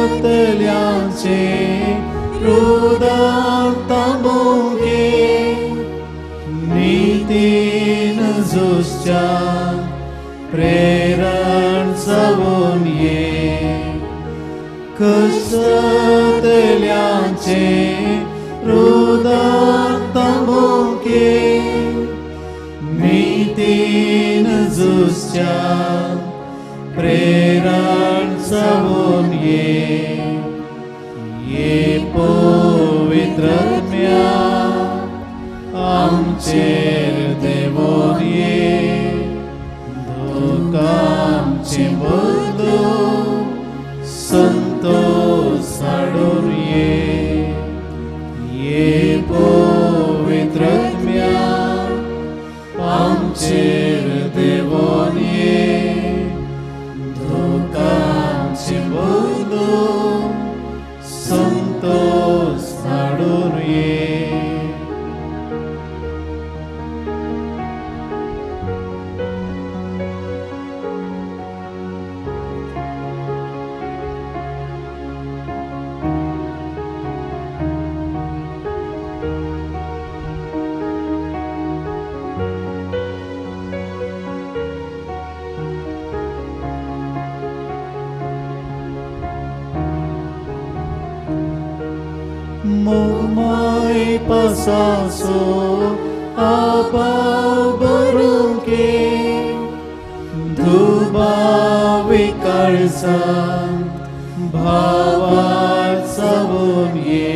कश्टतल्यांचे रुदन थांबोवंक ये, नितीन झुजच्या प्रेरण जावन ये. कश्टतल्यांचे रुदन थांबोवंक ये, नितीन झुजच्या प्रेरण जावन ये. ये पवित्र आत्म्या आमचेर देवोन ये, दुखांचे बदलून संतोष हाडून ये. ये पवित्र आत्म्या आमचेर देवोन ये, दुखांचे बदलून संतोष हाडून ये. मोगमय पसासो आपाव बरूंक ये, दुबावी काळजां भावार जावन ये.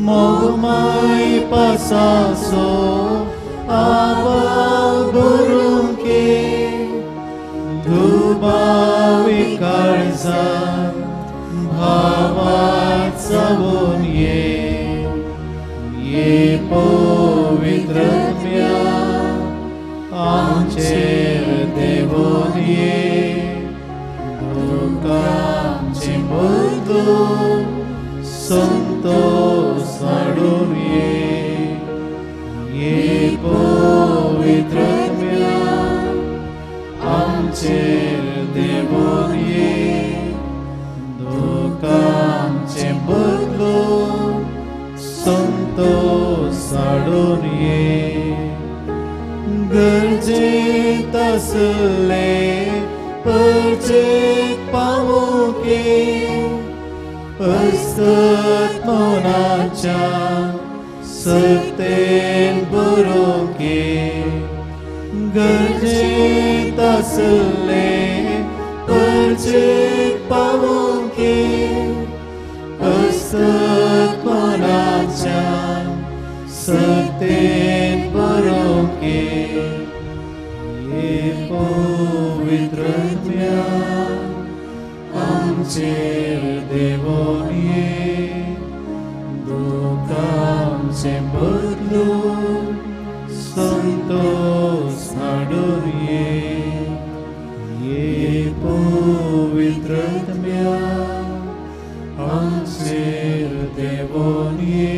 मोगमय पसासो आपाव बरूंक ये, दुबावी काळजां भावार जावन ये. ये पवित्र आत्म्या आमचेर देवोन ये, दुखांचे बदलून संतोष हाडून ये. ये पवित्र आत्म्या आमचेर देवून ये, दुखांचे बदलून संतोष हाडून ये. गरजेत आसले परचेक पावोवंक ये, असत मनाच्या सत्तेन बरोवंक ये. गरजेत आसले परचेक पावोवंक ये, असत मनाच्या सत्तेन बरोवंक ये. ये पवित्र आत्म्या आमचेर देवोन ये, दुखांचे बदलून संतोष हाडून ये. ये पवित्र आत्म्या आमचेर देवोन ये,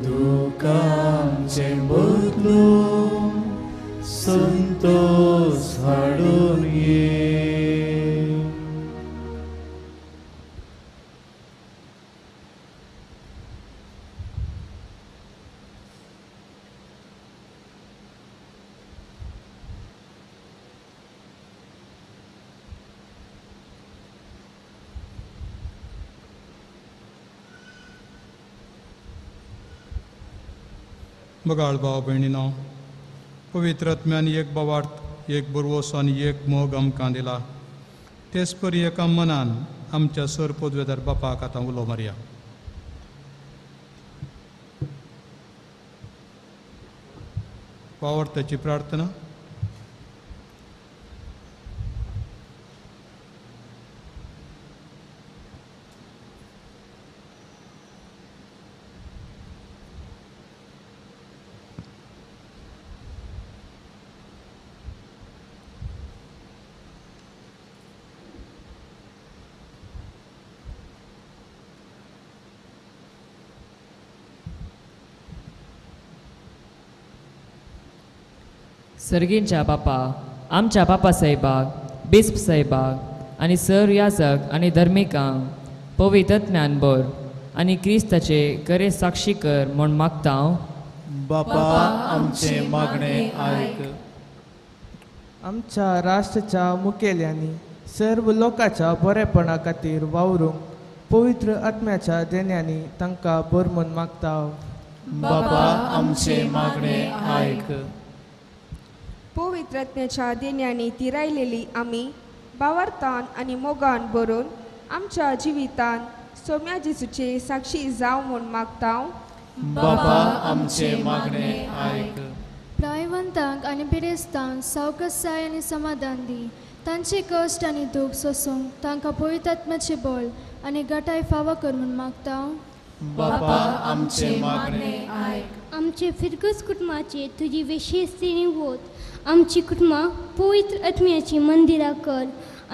दुखांचे बदलून संतोष हाडून ये.
मोगाळ भाव भयणीनो, पवित्र आत्म्यान एक भावार्थ, एक बरवस आनी एक मोग आमकां दिला. तेच परी एका मनान आमच्या सर पदवेदार बापाक आतां उलो मारया. भावार्थाची प्रार्थना.
सर्गींच्या बापा, आमच्या बापा साहेबाक, बिस्प साहेबाक आनी सर याजक आनी धर्मिकांक पवित्र ज्ञान भर आनी क्रिस्ताचे खरे साक्षी कर म्हूण मागता हांव.
बापा आमचे मागणे आयक.
आमच्या राष्ट्राच्या मुखेल्यांनी सर्व लोकांच्या बरेपणा खातीर वावरूंक पवित्र आत्म्याच्या देण्यांनी तांकां भर म्हूण मागता हांव.
बापा आमचे मागणे आयक.
पवित्र आत्म्याच्या देण्यांनी तिरायलेली आमी भावार्थान आनी मोगान भरून आमच्या जिवितान सोम्या जेजूचे साक्षी जावं म्हूण मागता.
बापा आमचे मागणे आयक.
प्रायवंतांक आनी पिडेस्तांक सावकासाय आनी समाधान दी, तांचे कश्ट आनी दूख सोसूंक तांकां पवित्र आत्म्याचें बळ आनी गटाय फावो कर म्हूण मागता.
बापा आमचे मागणे आयक.
आमचे फिरगज कुटुंबाचे तुजी विशेष देणी वत, आमची कुटुंबां पवित्र आत्म्याची मंदिरां कर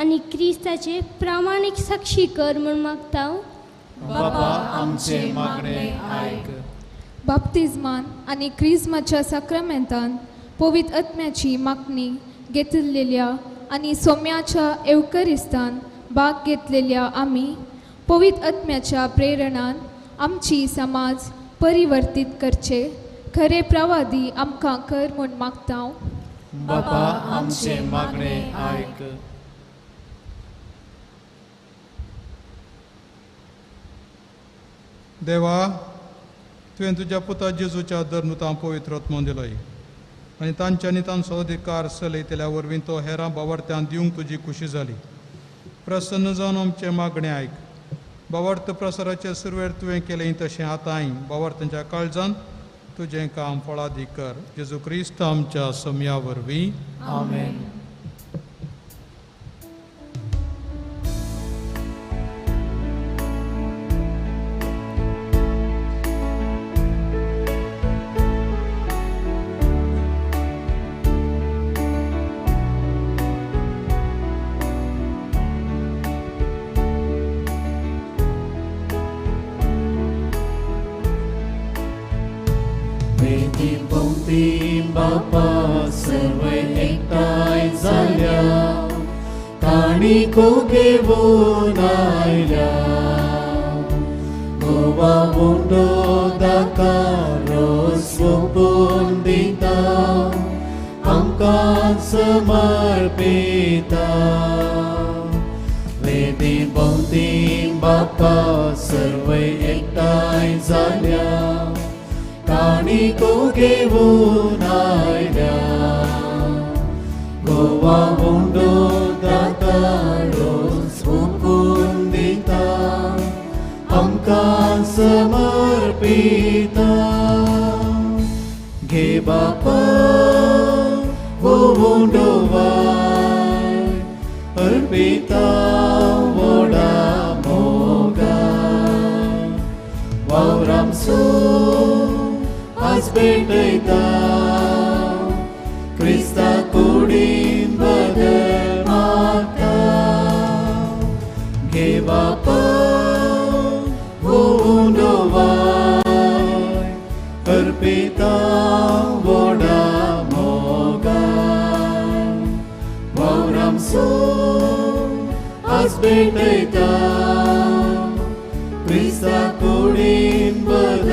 आनी क्रिस्ताचे प्रामाणीक साक्षी कर म्हूण मागता.
बापा आमचे मागणे आयक.
बाप्तिज्मान आनी क्रिज्माच्या साक्रामेंतान पवित्र आत्म्याची मागणी घेतिल्ल्या आनी सोम्याच्या एवकरिस्तान भाग घेतलेल्या आमी पवित्र आत्म्याच्या प्रेरणान आमची समाज परिवर्तीत करचे खरे प्रवादी आमकां कर म्हूण मागता.
बापा आमचे मागणे आयक.
देवा, तुवें तुज्या पुता जेजूच्या धर्मतां पवित्र आत्मो दिलोय आनी तांच्यांनी तांचो अधिकार चलयतल्या वरवीं तो हेरां भावार्थ्यां दिवंक तुजी खुशी जाली. प्रसन्न जावन आमचें मागणें आयक. भावार्थ प्रसाराचे सुरवेर तुवें केलें तशें आतांय भावार्थांच्या काळजान तुजें काम फळादीक कर. जेजू क्रिस्त आमच्या सम्या वरवीं.
आमेन. वेदी भोंवती बापा सर्वय एकठांय जाल्या काणिको घेवन आयल्या गोवा उंडो दाका रोस ओंपून दिता आमकां समर्पिता वेदी भोंवती बापा सर्वय एकठांय जाल्या काणिको घेवन आयल्या गोवा उंडो दाता रोस ओंपून दिता आमकां समर्पिता घे बापा हो उंडो वाय अर्पिता व्हडा मोगान वावरामसो आज भेटयता क्रिस्ता कुडीन बदल मागता घे बापा हो उंडो वाय अर्पिता व्हडा मोगान वावरामसो आज भेटयता क्रिस्ता कुडीन बदल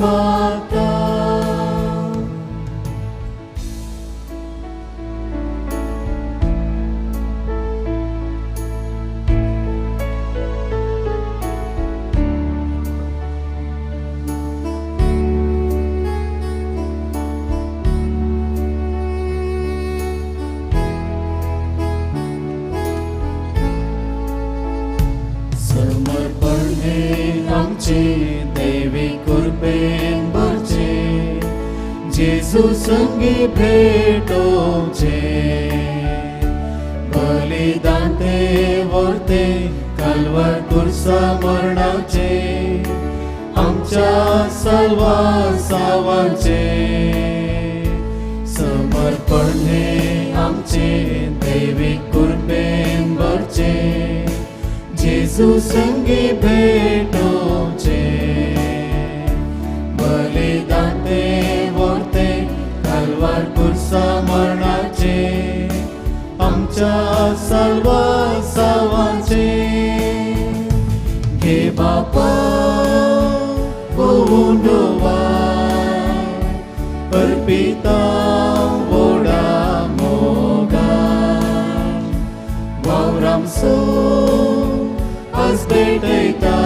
मागता. समर्पण हे आमचे देवी कृपेन भरचे जेजू संगी भेटोवचे बलिदान ते व्हरते कालवार कुर्सा मरणाचे आमच्या साल्वासांवाचे समर्पण हे आमचे देवी कृपेन भरचे जेजू संगी भेटोवचे बलिदान ते व्हरते कालवार कुर्सा मरणाचे आमच्या साल्वासांवाचे घे बापा हो उंडो वाय अर्पिता व्हडा मोगान वावरामसो आज भेटयता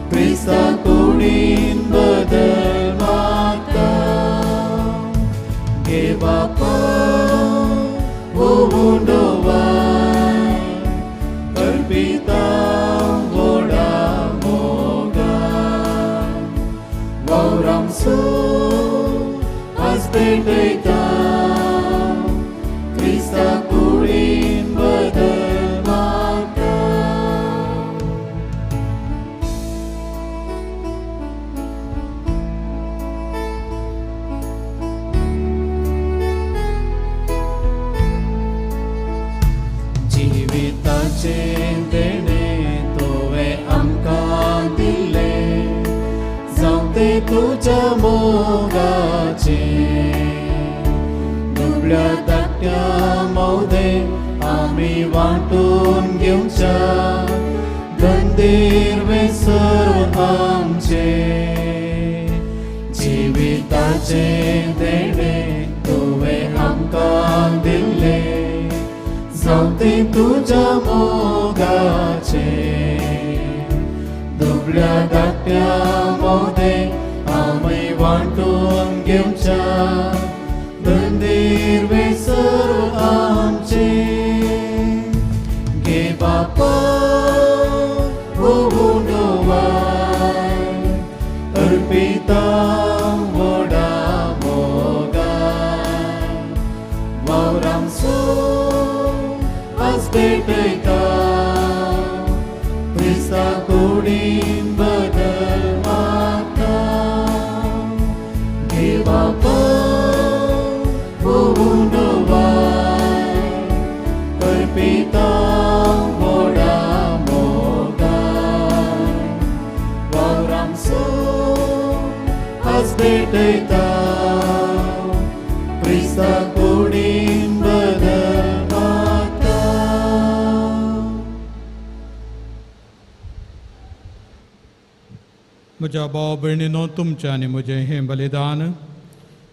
क्रिस्ता कुडीन बदल मागता घे बापा हो उंडो वाय अर्पिता व्हडा मोगान वावरामसो आज भेटयता क्रिस्ता कुडीन बदल मागता. जिविताचे देणे तुवें आमकां दिलें जावं तें तुज्या मोगाचें दुबळ्या धाकट्या मौदे आमी वांटून घेवच्या गंदीर सर्व आमचें जिविताचें देणे तुवें आमकां दिलें जावं तें तुज्या मोगाचें दुबळ्या धाकट्या मोदे आमी वांटून घेवच्या गंदीर सर्व आमचें घे बापा हो उंडो वाय अर्पिता व्हडा मोगान वावरामसो आज भेटयता क्रिस्ता कुडीन बदल मागता घे बापा हो उंडो वाय अर्पिता व्हडा मोगान वावरामसो आज भेटयता. भेटयता क्रिस्ता कुडीन बदल मागता.
म्हज्या भाव भयणीनो तुमचें आनी म्हजें हें बलिदान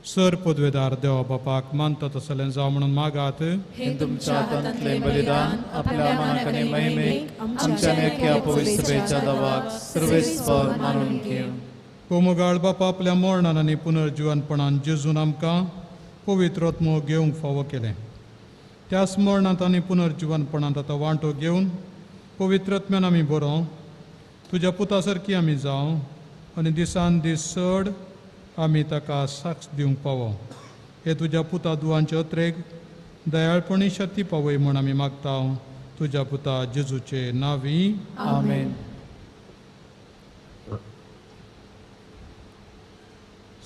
सर पदवेदार देवा बापाक मानता तसलें जावं म्हणून मागात.
हें तुमच्या हातांतलें बलिदान आपल्या मानाक आनी महिमेक आमच्या नेक्या पवित्र सभेच्या दावाक सर्वेस्पर मानून घेवं.
कोमगाळ बापा आपल्या मरणान आनी पुनर्जिवनपणान जेजून आमकां पवित्र आत्मो घेवंक फावो केलें. त्याच मरणांत आनी पुनर्जिवनपणांत आतां वांटो घेवन पवित्र आत्म्यान आमी बरोवं तुज्या पुता सारकी आमी जावं आनी दिसान दीस चड आमी ताका साक्ष दिवंक पावो. हे तुज्या पुता दुवांचे अत्रेक दयाळपणी शक्ती पावय म्हूण आमी मागता तुज्या पुता जेजूचे नांवी.
आमेन.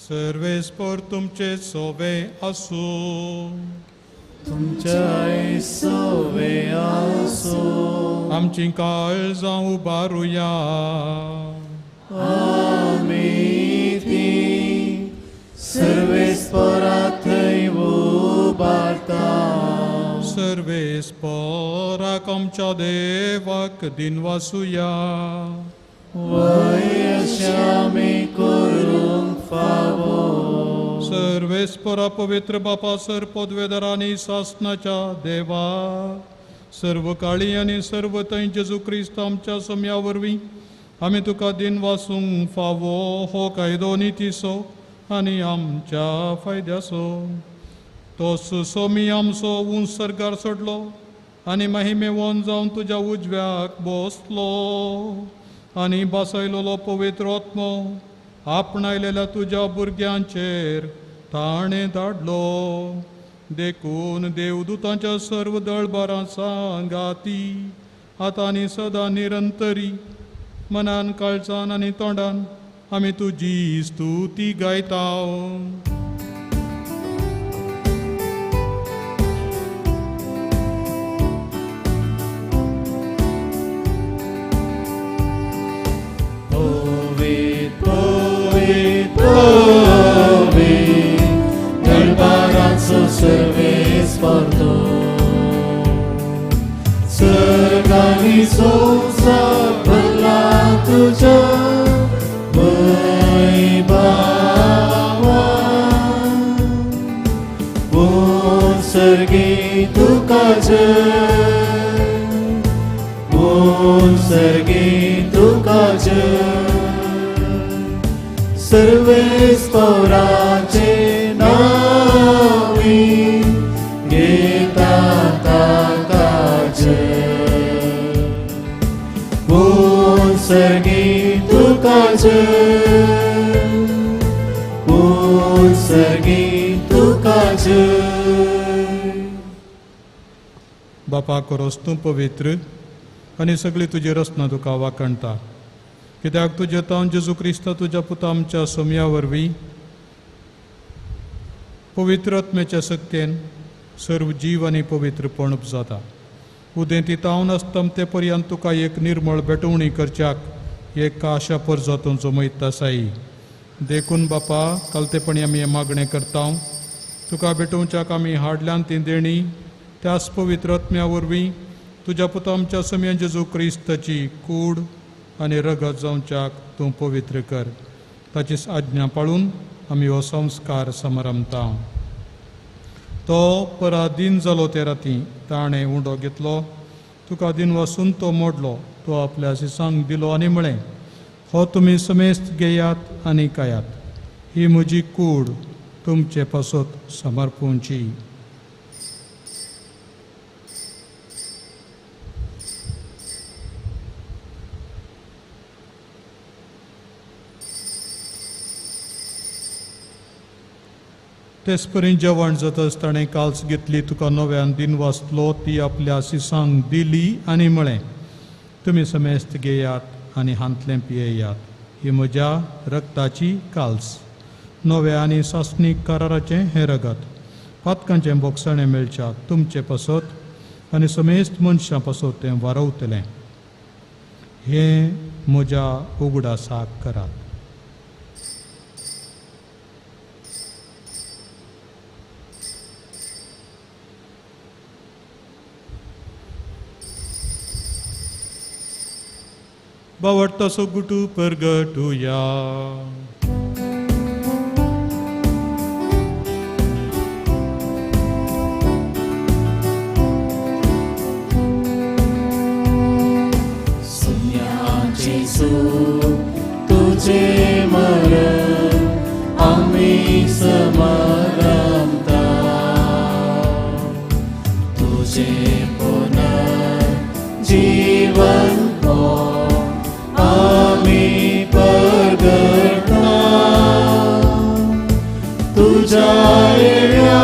सर्वेस्पर तुमचे सोवे आसूं.
तुमच्याय सोवे आसूं.
आमची काळजां उबारुया.
आमी ती सर्वेस्परा थंय उबारता.
सर्वेस्पराक आमच्या देवाक दिनवासुया.
वय अशें आमी करूंक फावो.
सर्वेस्परा पवित्र बापा सर पदवेदार आनी सासनाच्या देवा सर्व काळी आनी सर्व थंय जेजू क्रिस्त आमच्या सम्या वरवीं आमी तुका दिनवासूंक फावो हो कायदो नितीचो आनी आमच्या फायद्याचो. तो सोमी आमचो उंच सर्गार सोडलो आनी महिमेवन जावन तुज्या उजव्याक बसलो आनी बसयलेलो पवित्र आत्मो आपणायलेल्या तुज्या भुरग्यांचेर ताणें धाडलो. देखून देवदूतांच्या सर्व दळबारां सांगाती आतां आनी सदां निरंतरी मनान काळजान आनी तोंडान आमी तुजी स्तुती गायता.
पवित्र दरबाराचो सर्वेस्पर तूं सर्गांनी संवसार भरला तुज्या वैभवान. उत्सर्गी तुका जय, उत्सर्गी तुका जय. सर्वेस्पराचे नांवी घेता ताका जय. उत्सर्गी तुका जय, उत्सर्गी तुका जय.
बापा कोरोस तूं पवित्र आनी सगळी तुजी रचना तुका वाखणता. कित्याक तुज्या तावन जेजू क्रिस्त तुज्या पुता आमच्या सोम्या वरवीं पवित्र आत्म्याच्या सक्तेन सर्व जीव आनी पवित्रपण उपजाता. उदेंती तावन अस्तमते पर्यंत तुका एक निर्मळ भेटवणी करच्याक एक आशा परजातून जमयत आसाय. देखून बापा कालतेपणी आमी हें मागणें करता. तुका भेटोवच्याक आमी हाडल्यान ती देणी त्याच पवित्र आत्म्या वरवीं तुज्या पुता आमच्या सोम्या जेजू क्रिस्ताची कूड आनी रगत जावच्याक तूं पवित्र कर. ताची आज्ञा पाळून आमी हो संस्कार समारंभता. तो पराधीन जालो ते राती ताणें उंडो घेतलो तुका दिनवासून तो मोडलो तो आपल्या शिसांक दिलो आनी म्हळें हो तुमी समेस्त घेयात आनी खायात. ही म्हजी कूड तुमचे पासत समर्पूंची. तेच परी जेवण जातच ताणें काल्स घेतली तुका नव्यान दिनवासलो ती आपल्या शिसांक दिली आनी म्हळें तुमी समेस्त घेयात आनी हांतलें पियेयात. ही म्हज्या रक्ताची काल्स नव्या आनी सासणीक कराराचें हें रगत पातकांचें बोगसणें मेळच्या तुमचे पासत आनी समेस्त मनशां पासत तें वारवतलें. हें म्हज्या उगडासाक करात. बावडटासो गुटू परगटुया.
जेजू तुझे मरण आमी समारंभता, तुझे पुनर्जीवन आमी परगटा, तुझ्या येण्या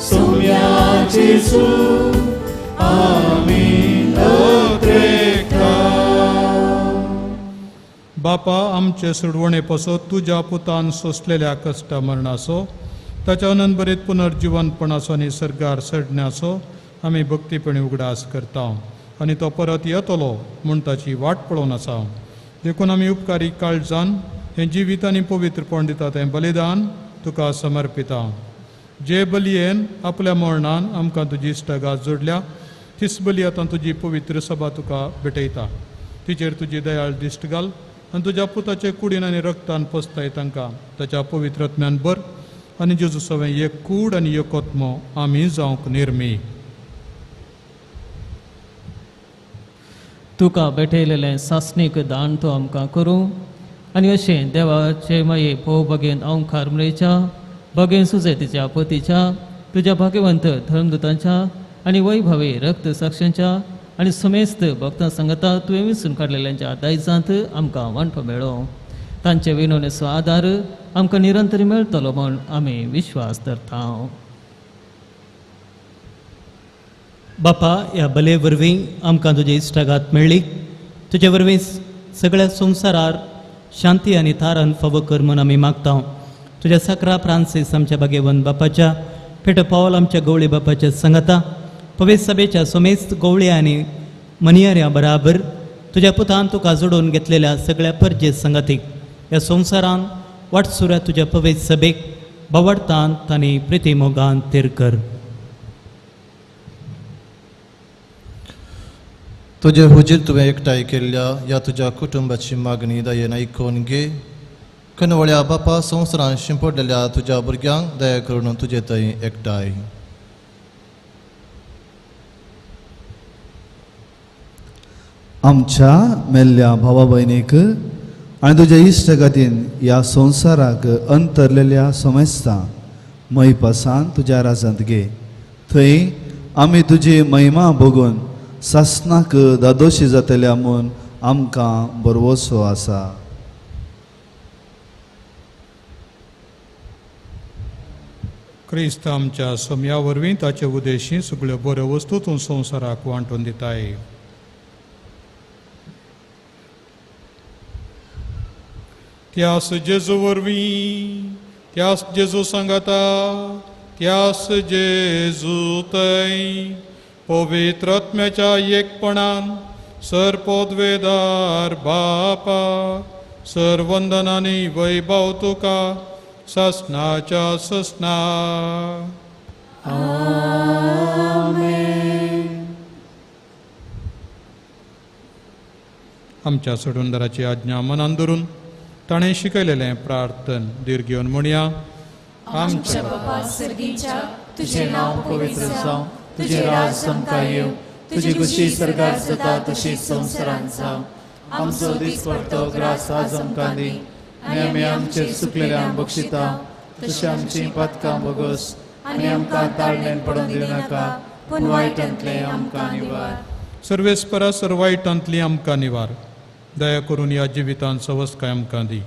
सोम्या जेजू आमी अत्रेकता.
बापा आमचे सोडवणे पासत तुज्या पुतान सोंसलेल्या कश्ट मरणाचो, ताच्या अनंतभरीत पुनर्जिवनपणाचो आनी सर्गार चडण्याचो आमी भक्तीपणी उगडास करता आनी तो परत येतलो म्हूण ताची वाट पळोवन आसा. देखून आमी उपकारी काळजान हें जिवीत आनी पवित्रपण दिता तें बलिदान तुका समर्पिता. जे बलयेन आपल्या मरणान आमकां तुजी इश्टागात जोडल्या तीच बली आतां तुजी पवित्र सभा तुका भेटयता. तिचेर तुजी दयाळ दिश्ट घाल आनी तुज्या पुताचे कुडीन आनी रक्तान पोसताय तांकां ताच्या पवित्र आत्म्यान भर आनी जेजू सवें एक कूड आनी एक आत्मो आमी जावंक निर्मी.
तुका भेटयलेलें सासणीक दान तूं आमकां करूं आनी अशें देवाचे माये भोव बगेन ओंकार मेळच्या बगेन सुजेतीच्या पतीच्या तुज्या भाग्यवंत धर्मदूतांच्या आनी वैभवी रक्त साक्षांच्या आनी समेस्त भक्तां सांगता तुवें विसून काडलेल्यांच्या दायजांत आमकां वांटो मेळो. तांचे विनवणेचो आदार आमकां निरंतर मेळटलो म्हूण आमी विश्वास धरता.
बापा, ह्या बले वरवीं आमकां तुजी इश्टागात मेळ्ळी. तुजे वरवीं सगळ्या संवसारार शांती आनी थारान फावो कर म्हूण आमी मागता. तुज्या सकरा फ्रांसीस आमच्या भाग्यवंत बापाच्या, पेटो पावल आमच्या गवळी बापाच्या सांगता, पवित्र सभेच्या समेस्त गवळी आनी मनियाऱ्या बराबर तुज्या पुतान तुका जोडून घेतलेल्या सगळ्या परजे संगातीक ह्या संवसारान वाटसुऱ्या तुज्या पवित्र सभेक बावडतान तांणी प्रिती मोगान थीर कर.
तुजे हुजीर तुवें एकठांय केल्ल्या ह्या तुज्या कुटुंबाची मागणी दयेन आयकून घे. कनवळ्या बापा, संवसारान शिंपडलेल्या तुज्या भुरग्यांक दया करून तुजे थंय एकठांय.
आमच्या मेल्ल्या भावा भयणीक आनी तुज्या इश्टगतीन ह्या संवसाराक अंतरलेल्या समेस्तां महिपासान तुज्या राजांत घे. थंय आमी तुजी महिमा भोगून सासनाक दादोशी जातल्या म्हूण आमकां भरवसो आसा.
क्रिस्त आमच्या सम्या वरवीं ताचे उदेशी सगळ्यो बऱ्यो वस्तू तूं संवसाराक वांटून दिताय. त्यास जेजू वरवीं, त्यास जेजू सांगाता, त्यास जेजू थंय पवित्र आत्म्याच्या एकपणान सर पदवेदार बापा सर वंदनानी वैभव तुका ससनाच्या ससना. आमच्या सोडूनदाराची आज्ञा मनान धरून ताणें शिकयलेलें प्रार्थन धीर घेवन म्हणया.
आमच्या बापा सर्गीच्या, तुझें नांव पवित्र जावं, तुझें राज आमकां येवं, तुजी खुशी सर्गार जाता तशी संवसारांत जावं. आमचो दिसपडतो ग्रास आज आमकां दी आनी आमी आमचेर चुकलेल्यांक बक्षिता तशें आमचीं पातकां भोगोस आनी आमकां ताळणेन पडून दिवं नाका, पूण वायटांतलें आमकां निवार.
सर्वेस्परा सर वायटांतली आमकां निवार. दया करून ह्या जिवितांत सवस्काय आमकां दी.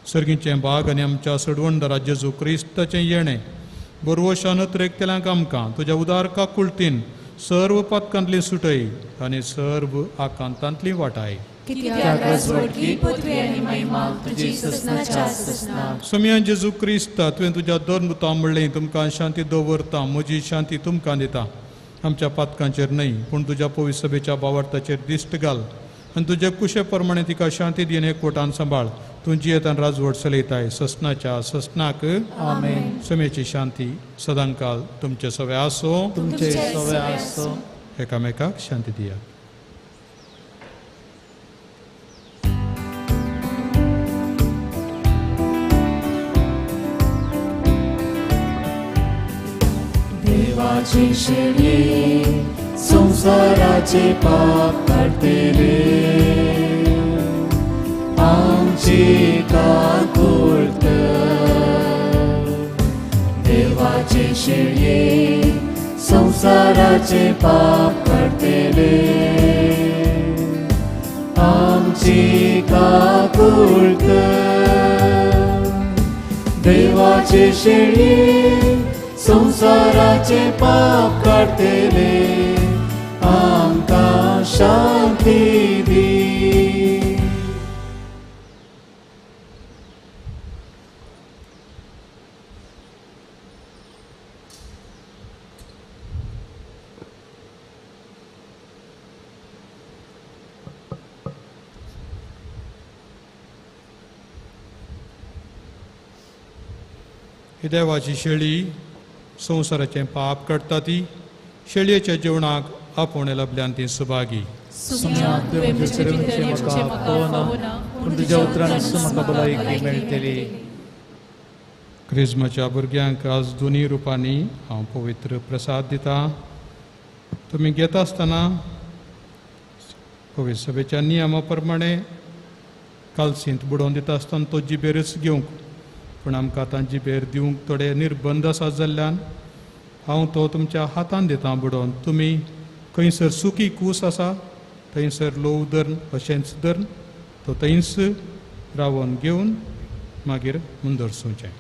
सर्गीचें भाग आनी आमच्या सडवणदारा जेजू क्रिस्ताचें येणें बरवशान अत्रेकतेल्यांक आमकां तुज्या उदार काकुळतीन सर्व पातकांतली सुटय आनी सर्व आकांतांतली वाटाय. सोम्या जेजू क्रिस्ता, तुवें तुज्या धर्मदुतां म्हणलें, तुमकां शांती दवरता, म्हजी शांती तुमकां दिता. आमच्या पातकांचेर न्हय पूण तुज्या पवित्र सभेच्या बावार्थाचेर दिश्ट घाल आनी तुज्या कुशे प्रमाणे तिका शांती दिवन एकवटान सांबाळ. तूं जियेतान राजवट चलयताय ससनाच्या ससनाक.
आमेन.
समेची शांती सदांकाल तुमचे सवे आसो.
तुमचे सवे आसो.
एकामेकाक शांती दिया.
देवाची शेळी संवसाराचे पाप काडटले आमची काकूळ कर देवाचे शेळये संवसाराचे पाप काडटले आमची काकूळ कर देवाचे शेळये संवसाराचे पाप काडटले आमकां शांती दी.
ही देवाची शेळी संवसाराचें पाप काडटा ती शेळयेच्या जेवणाक आपोवणें लभल्यान ती सुभागी.
तुज्या उतरान म्हाका भलायकी मेळटली.
क्रिज्माच्या भुरग्यांक आज दोनी रुपांनी हांव पवित्र प्रसाद दिता. तुमी घेता आसतना पवित्र सभेच्या नियमा प्रमाणे कालसींत बुडोवन दिता आसतना तो जिबेरच घेवंक, पूण आमकां आतां जिबेर दिवंक थोडे निर्बंध आसा जाल्ल्यान हांव तो तुमच्या हातान दिता बुडोवन. तुमी खंयसर सुकी कूस आसा थंयसर लोव धरून अशेंच धरून तो थंयच रावन घेवन मागीर मुंदरसुचें.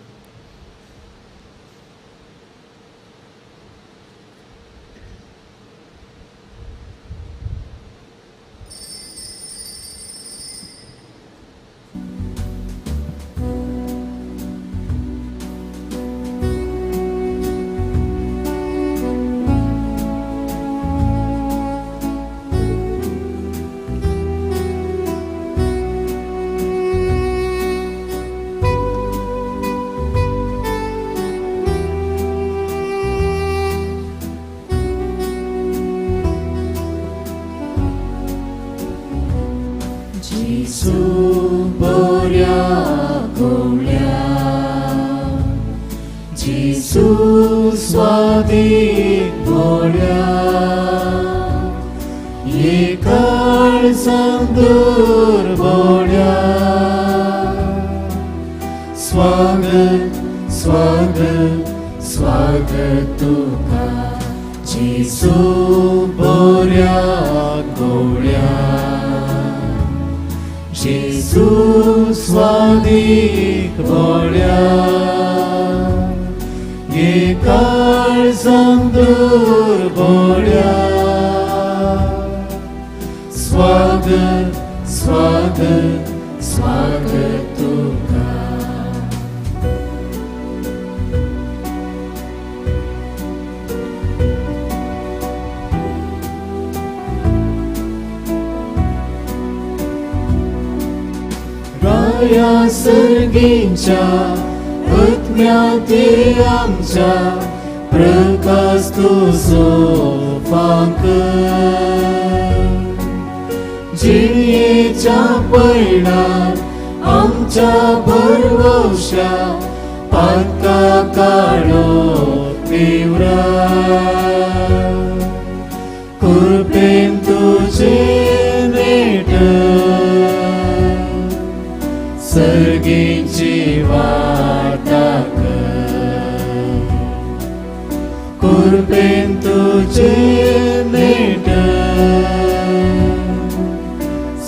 स्वागत स्वागत स्वागत तुका जेजू बऱ्या गोळ्या जेजू स्वादीक बोळ्या एकाळ संदूर बोळ्या स्वागत स्वागत स्वागत तुका. राया सर्गींच्या आत्म्याते आमच्या प्रकाश तुजो फांक जिणेच्या पयणात आमच्या भरवंशा पातका काळो निवरा कृपेन तुझे नेट सर्गींची वाटा कर कृपेन तुझे नेट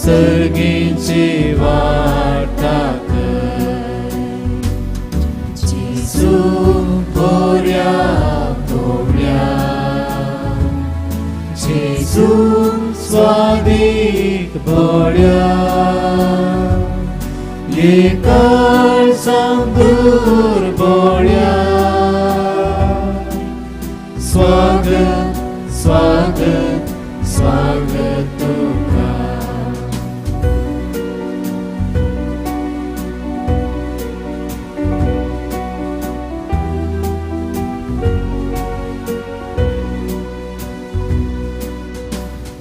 सर्गींची वाटा कर जेजू बऱ्या गोळ्या जेजू स्वादीक बोळ्या एकाळ सांदूर बोळ्या स्वागत स्वागत स्वागत तुका.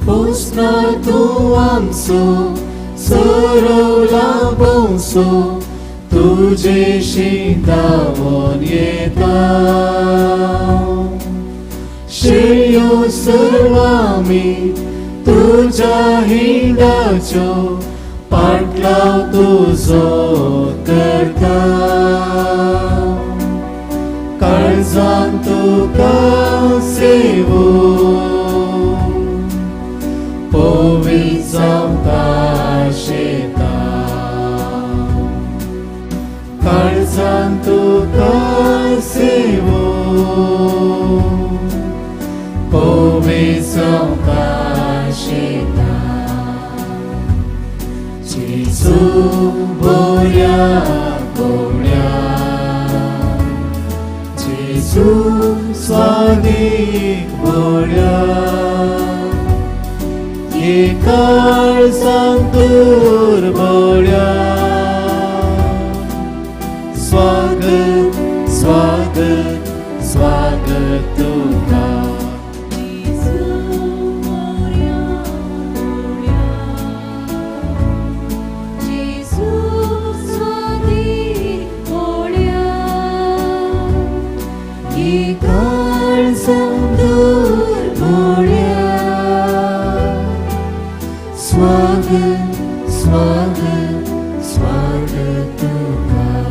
पोसना तूं आमचो सरवला भोंवसो तुजेशी धांवोन येता शेळयो सर्वामी तुज्या हिंडाच्यो पाटलाव तुजो करता काळजान तुका सेवू पवित्र जावंक आशेता काळजान तुका सेवू पवित्र जावंक आशेता जेजू बऱ्या कोड्या जेजू स्वादीक बऱ्या हे काळजान दूर बऱ्या स्वागत स्वागत स्वागत तुका स्वागत स्वागत स्वागत तुका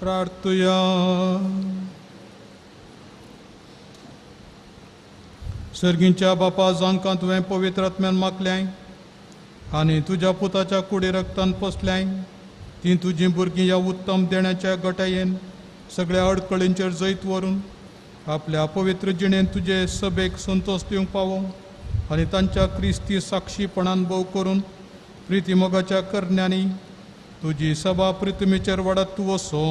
प्रार्थुया. सर्गींच्या बापा, जांकां तुवें पवित्र आत्म्यान मागल्याय आनी तुज्या पुताच्या कुडी रक्तान पोसल्याय, तीं तुजीं भुरगीं ह्या उत्तम देण्याच्या गटायेन सगळ्या अडकळींचेर जैत व्हरून आपल्या पवित्र जिणेन तुजे सभेक संतोश दिवंक पावो आनी तांच्या क्रिस्ती साक्षीपणान भोव करून प्रितीमोगाच्या करण्यांनी तुजी सभा प्रितमेचेर वाडत तूं वसो,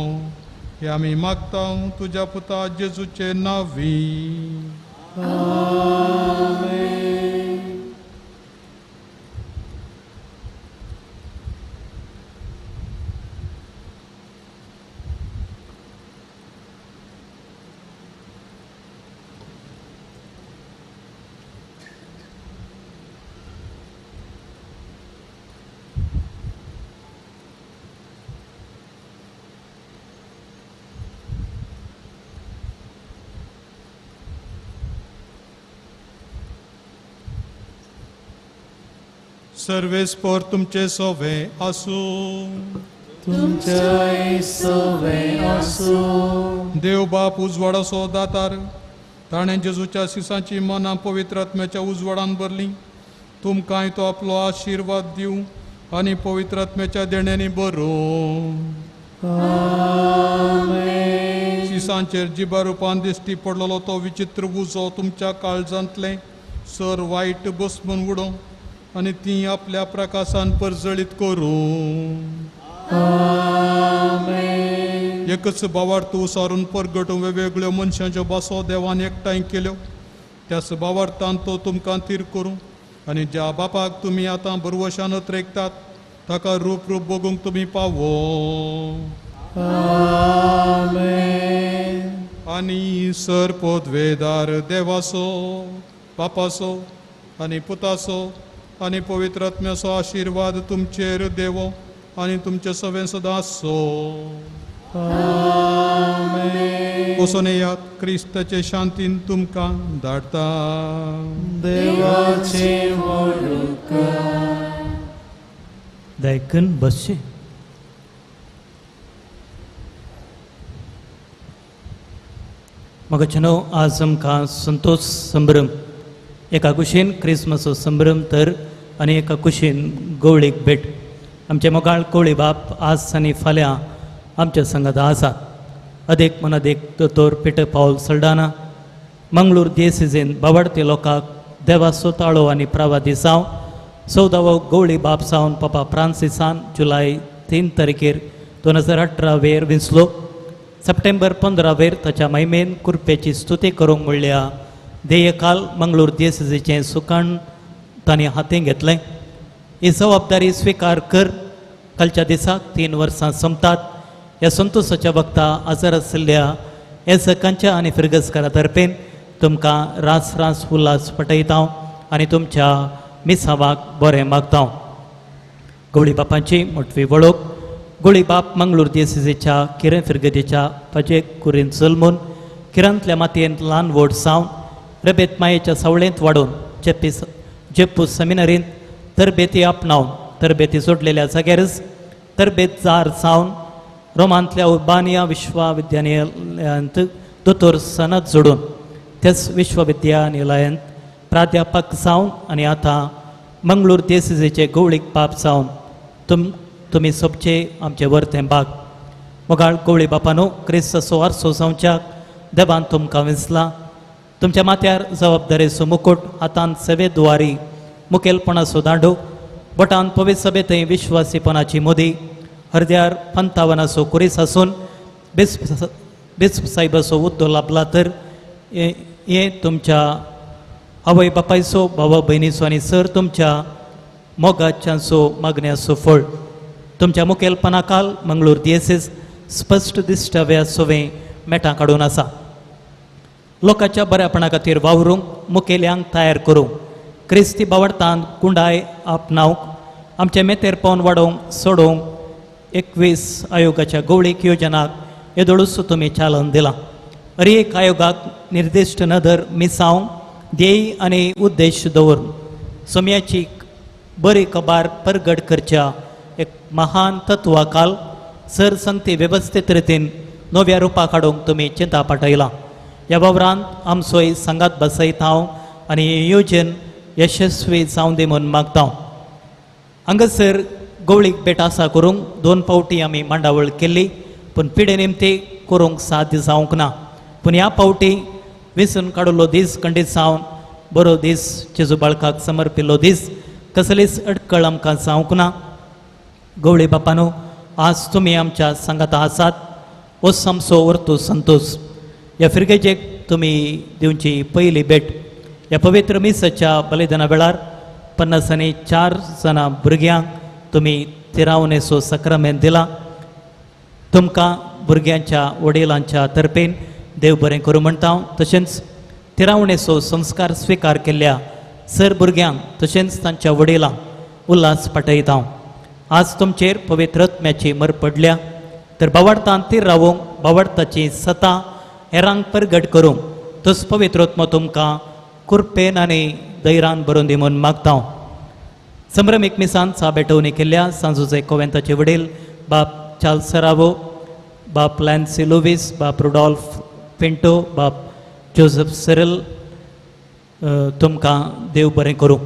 हे आमी मागता तुज्या पुता जेजूचे नांवी.
आमेन.
सर्वेस्पोर तुमचे सोवे आसूं.
तुमचेय सोवे आसूं.
देव बाप उजवाडाचो दातार, ताणें जेजूच्या सिसांची मनां पवित्र आत्म्याच्या उजवाडान भरलीं. तुमकांय तो आपलो आशिर्वाद दिवं आनी पवित्र आत्म्याच्या देण्यांनी बरोवं.
आमेन.
सिसांचेर जिबा रुपान दिश्टी पडलेलो तो विचित्र उजो तुमच्या काळजांतलें सर वायट बसमून उडोवं आनी ती आपल्या प्रकाशान परजळीत करूं.
आमेन.
एकच भावार्थ उसारून परगटून वेगवेगळ्यो मनशांच्यो भासो देवान एकठांय केल्यो, त्याच भावार्थान तो तुमकां थीर करूं आनी ज्या बापाक तुमी आतां बरवशान अत्रेकतात ताका रूप रूप बघूंक तुमी पावो.
आमेन.
आनी सर पोदवेदार देवाचो, बापाचो आनी पुताचो आनी पवित्र आत्म्याचो आशिर्वाद तुमचेर देवो आनी तुमचे सवें सदां आसचो.
आमेन.
वचून येयात, क्रिस्ताचे शांतीन तुमकां धाडटा.
देवाचे वळख.
दयकन बसचें. मगचनो आज आमकां संतोष संभ्रम, एका कुशीन क्रिसमसो संभ्रम तर आनी एका कुशीन गवळीक भेट. आमचे मोगाळ कोळी बाप आज आनी फाल्यां आमच्या संगात आसात. अदेक मनादेक दोतोर पिटर पावल सल्डाना मंगळूर दियेसिजीन बावडते लोकांक देवाचो ताळो आनी प्रावादी जावं 14वो गवळी बाप सावन पापा फ्रांसिसान जुलय 3 तारखेर 2018 वेर विंचलो. सप्टेंबर 15 वेर ताच्या महिमेन कुरपेची स्तुती करूंक म्हणल्या ध्येयकाल मंगळूर दियेसिजीचें सुकाण तांणी हातीं घेतलें. ही जबाबदारी स्विकार कर कालच्या दिसाक 3 वर्सां सोंपतात. ह्या संतोषाच्या वक्ता आजार आशिल्ल्या येसकांच्या आनी फिरगसकारा तर्फेन तुमकां रास रास उल्हास पटयता आनी तुमच्या मिसावाक बरें मागता. गवळी बापांची मोटवी वळख. गवळी बाप मंगळूर दियेसिजीच्या किरण फिरगदीच्या पाजे कुरीन जल्मून किरांतल्या मातयेंत ल्हान व्हड सावन रबेत मायेच्या सावळेंत वाडोवन जेप्पू सेमिनरींत तरबेती आपणावन तरबेती जोडलेल्या जाग्यारच तरबेत जार जावन रोमांतल्या उर्बानिया विश्वविद्यालयांत दोतोर सनद जोडून त्याच विश्वविद्यालयांत प्राध्यापक जावन आनी आतां मंगळूर दियेसिजीचे गवळीक बाप जावन तुमी सोबचे आमचे वर्तें बाग. मोगाळ गवळी बापानो, क्रिस्ताचो वारसो जावच्याक देवान तुमकां विंचला. तुमच्या माथ्यार जबाबदारेचो मुकुट, हातान सेवे दुवारी मुखेलपणाचो दांडो, बोटान पवित्र सभेंतय विश्वासीपणाची मोदी, हरद्यार पंतावनाचो कुरीस आसून बिस्प साहेबाचो उद्दो लाभला तर हें तुमच्या आवय बापायचो, भावा भयणीचो आनी सर तुमच्या मोगाच्यांचो मागण्याचो फळ. तुमच्या मुखेलपणाकाल मंगळूर दियेसीस स्पश्ट दिश्टाव्या सोवे मेटां काडून आसा. लोकांच्या बऱ्यापणा खातीर वावरूंक मुखेल्यांक तयार करूंक क्रिस्ती बावडतान गुंडाय आपणावंक आमचें मेतेरपण वाडोवंक सोडोवंक 21 आयोगाच्या गवळीक योजनाक येदोळूच तुमी चालन दिलां. हर एक आयोगाक निर्दिश्ट नदर मिसावंक ध्येय आनी उद्देश दवरून सोम्याची बरी कबार परगट करच्या एक महान तत्वाकाल सर संगती वेवस्थीत रितीन नव्या रुपाक हाडूंक तुमी चिंता पाठयलां. ह्या वावरांत आमचोय सांगात बसयता हांव आनी हें योजन यशस्वी जावं दी म्हूण मागता. हांगासर गवळीक भेट आसा करूंक 2 फावटी आमी मांडावळ केल्ली, पूण पिडे निमती करूंक साध्य जावंक ना. पूण ह्या फावटी वेंचून काडिल्लो दीस खंडीत जावन बरो दीस, जेजू बाळकाक समर्पिल्लो दीस, कसलीच अडकळ आमकां जावंक ना. गवळी बापानो, आज तुमी आमच्या सांगाता आसात, हो आमचो वर्तू संतोश. ह्या फिरगेजेक तुमी दिवची पयली भेट ह्या पवित्र मिसाच्या बलिदाना वेळार 54 जाणां भुरग्यांक तुमी तिरावणेचो सक्रामेंत दिला. तुमकां भुरग्यांच्या वडिलांच्या तर्फेन देव बरें करूं म्हणटा हांव. तशेंच तिरावणेचो संस्कार स्विकार केल्ल्या सर भुरग्यांक तशेंच तांच्या वडिलांक उल्हास पाठयता हांव. आज तुमचेर पवित्र आत्म्याची मर पडल्या तर बावडतान तीर रावूंक, बावडताची सता हेरांक परगट करूंक तस पवित्र आत्मो तुमकां कुरपेन आनी दैरान भरून दी म्हूण मागता हांव. संभ्रमीक मिसान सा भेटवणी केल्ल्या सांजुजे कोवेंताचे वडील बाप चार्ल्स सरावो, बाप लॅन्सी लुवीस, बाप रुडॉल्फ पिंटो, बाप जोजफ सिरिल, तुमकां देव बरें करूं.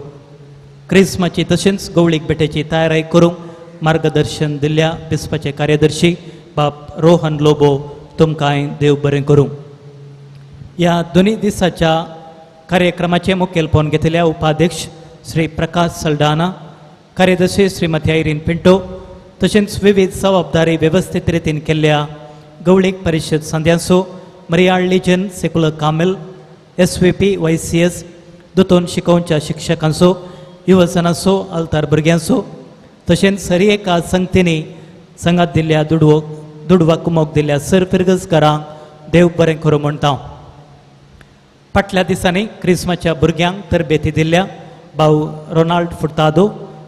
क्रिस्माची तशेंच गवळीक भेटेची तयारी करूंक मार्गदर्शन दिल्ल्या बिस्पाचे कार्यदर्शी बाप रोहन लोबो, तुमकांय देव बरें करूं. ह्या दोनूय दिसाच्या कार्यक्रमाचें मुखेलपण घेतल्या उपाध्यक्ष श्री प्रकाश सल्डाना, कार्यदर्शी श्रीमती आयरीन पिंटो, तशेंच विविध जबाबदारी वेवस्थीत रितीन केल्ल्या गवळीक परिशद संद्यांसो, मरियाळ लिजन सेकुलर कामेल, SVP YCS, दोतोन शिकोवच्या शिक्षकांचो, युवजनांचो, आल्तार भुरग्यांचो, तशेंच सरी एका संगतींनी संगात दिल्ल्या दुडवा कुमोक दिल्ल्या सर फिरगजकारांक देव बरें करूं म्हणटा. फाटल्या दिसांनी क्रिस्माच्या भुरग्यांक तरबेती दिल्ल्या भाऊ रोनाल्ड फुर्तादो,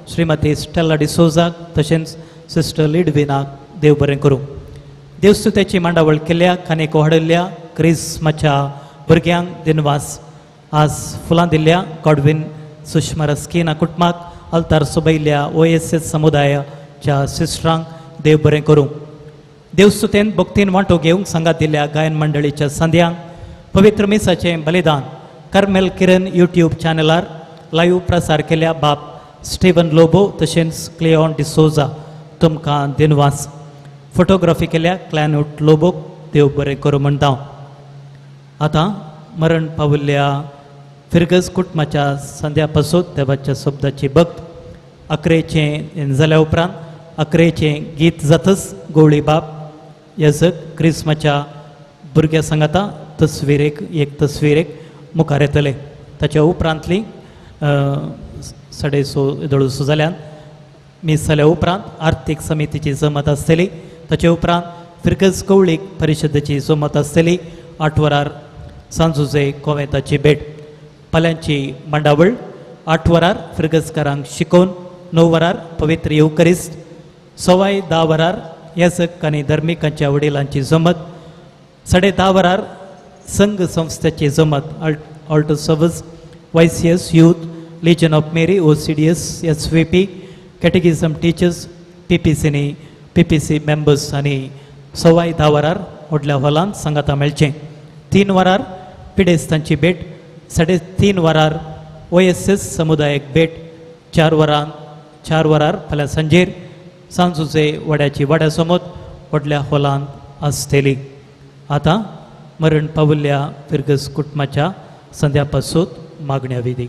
श्रीमती स्टेला डिसोजाक तशेंच सिस्टर लिडविनाक देव बरें करूं. देवस्तुत्याची मांडावळ केल्या खानेको हाडिल्ल्या क्रिस्माच्या भुरग्यांक दिनवास. आज फुलां दिल्ल्या गॉडविन सुषमा रस्किना कुटुंबाक, अल्तार सोबयल्ल्या OSS समुदायाच्या सिस्टरांक देव बरें करूं. देवस्तुतेन भक्तीन वांटो घेवंक सांगात दिल्ल्या गायन मंडळीच्या संद्यांक पवित्र मिसाचें बलिदान कार्मेल किरण यूट्यूब चॅनलार लायव्ह प्रसार केल्या बाप स्टीवन लोबो तशेंच क्लेऑन डिसोजा, तुमकां दिनवास. फोटोग्राफी केल्या क्लॅनूट लोबोक देव बरें करूं म्हणटा. आतां मरण पाविल्ल्या फिरगज कुटुंबाच्या संध्या पासून देवाच्या शब्दाची भक्त अकरेचें जाल्या उपरांत अकरेचें गीत जातच गवळी बाप याजक क्रिस्माच्या भुरग्या सांगाता तस्वीरेक एक तस्वीरेक मुखार येतले. ताच्या उपरांतली 6:30 दळसो जाल्यान मीस जाल्या उपरांत आर्थीक समितीची जमत आसतली. ताचे उपरांत फिरगज कवळीक परिशदेची जमत आसतली. 8 वरार सांजुजे कोवेंताची भेट. पाल्यांची मांडावळ 8 वरार फिरगजकारांक शिकोवन, 9 वरार पवित्र येवकरिस्त, 10:15 वरार याजक आनी धर्मिकांच्या वडिलांची जमत, 10:30 वरार संघ संस्थेची जमत altar service, YCS youth, Legion of Mary, OCDS, SVP, catechism teachers, PPC members आनी 10:15 वरार व्हडल्या हॉलांत सांगाता मेळचें. 3 वरार पिडेस्तांची भेट, 3:30 वरार OSS समुदायक भेट, 4 वरार फाल्यां सांजेर सांजुजे वड्याची वाड्या समोर व्हडल्या हॉलांत आसतली. आतां मरण पाविल्ल्या फिरगज कुटुंबाच्या संध्या पासून मागण्या विधी.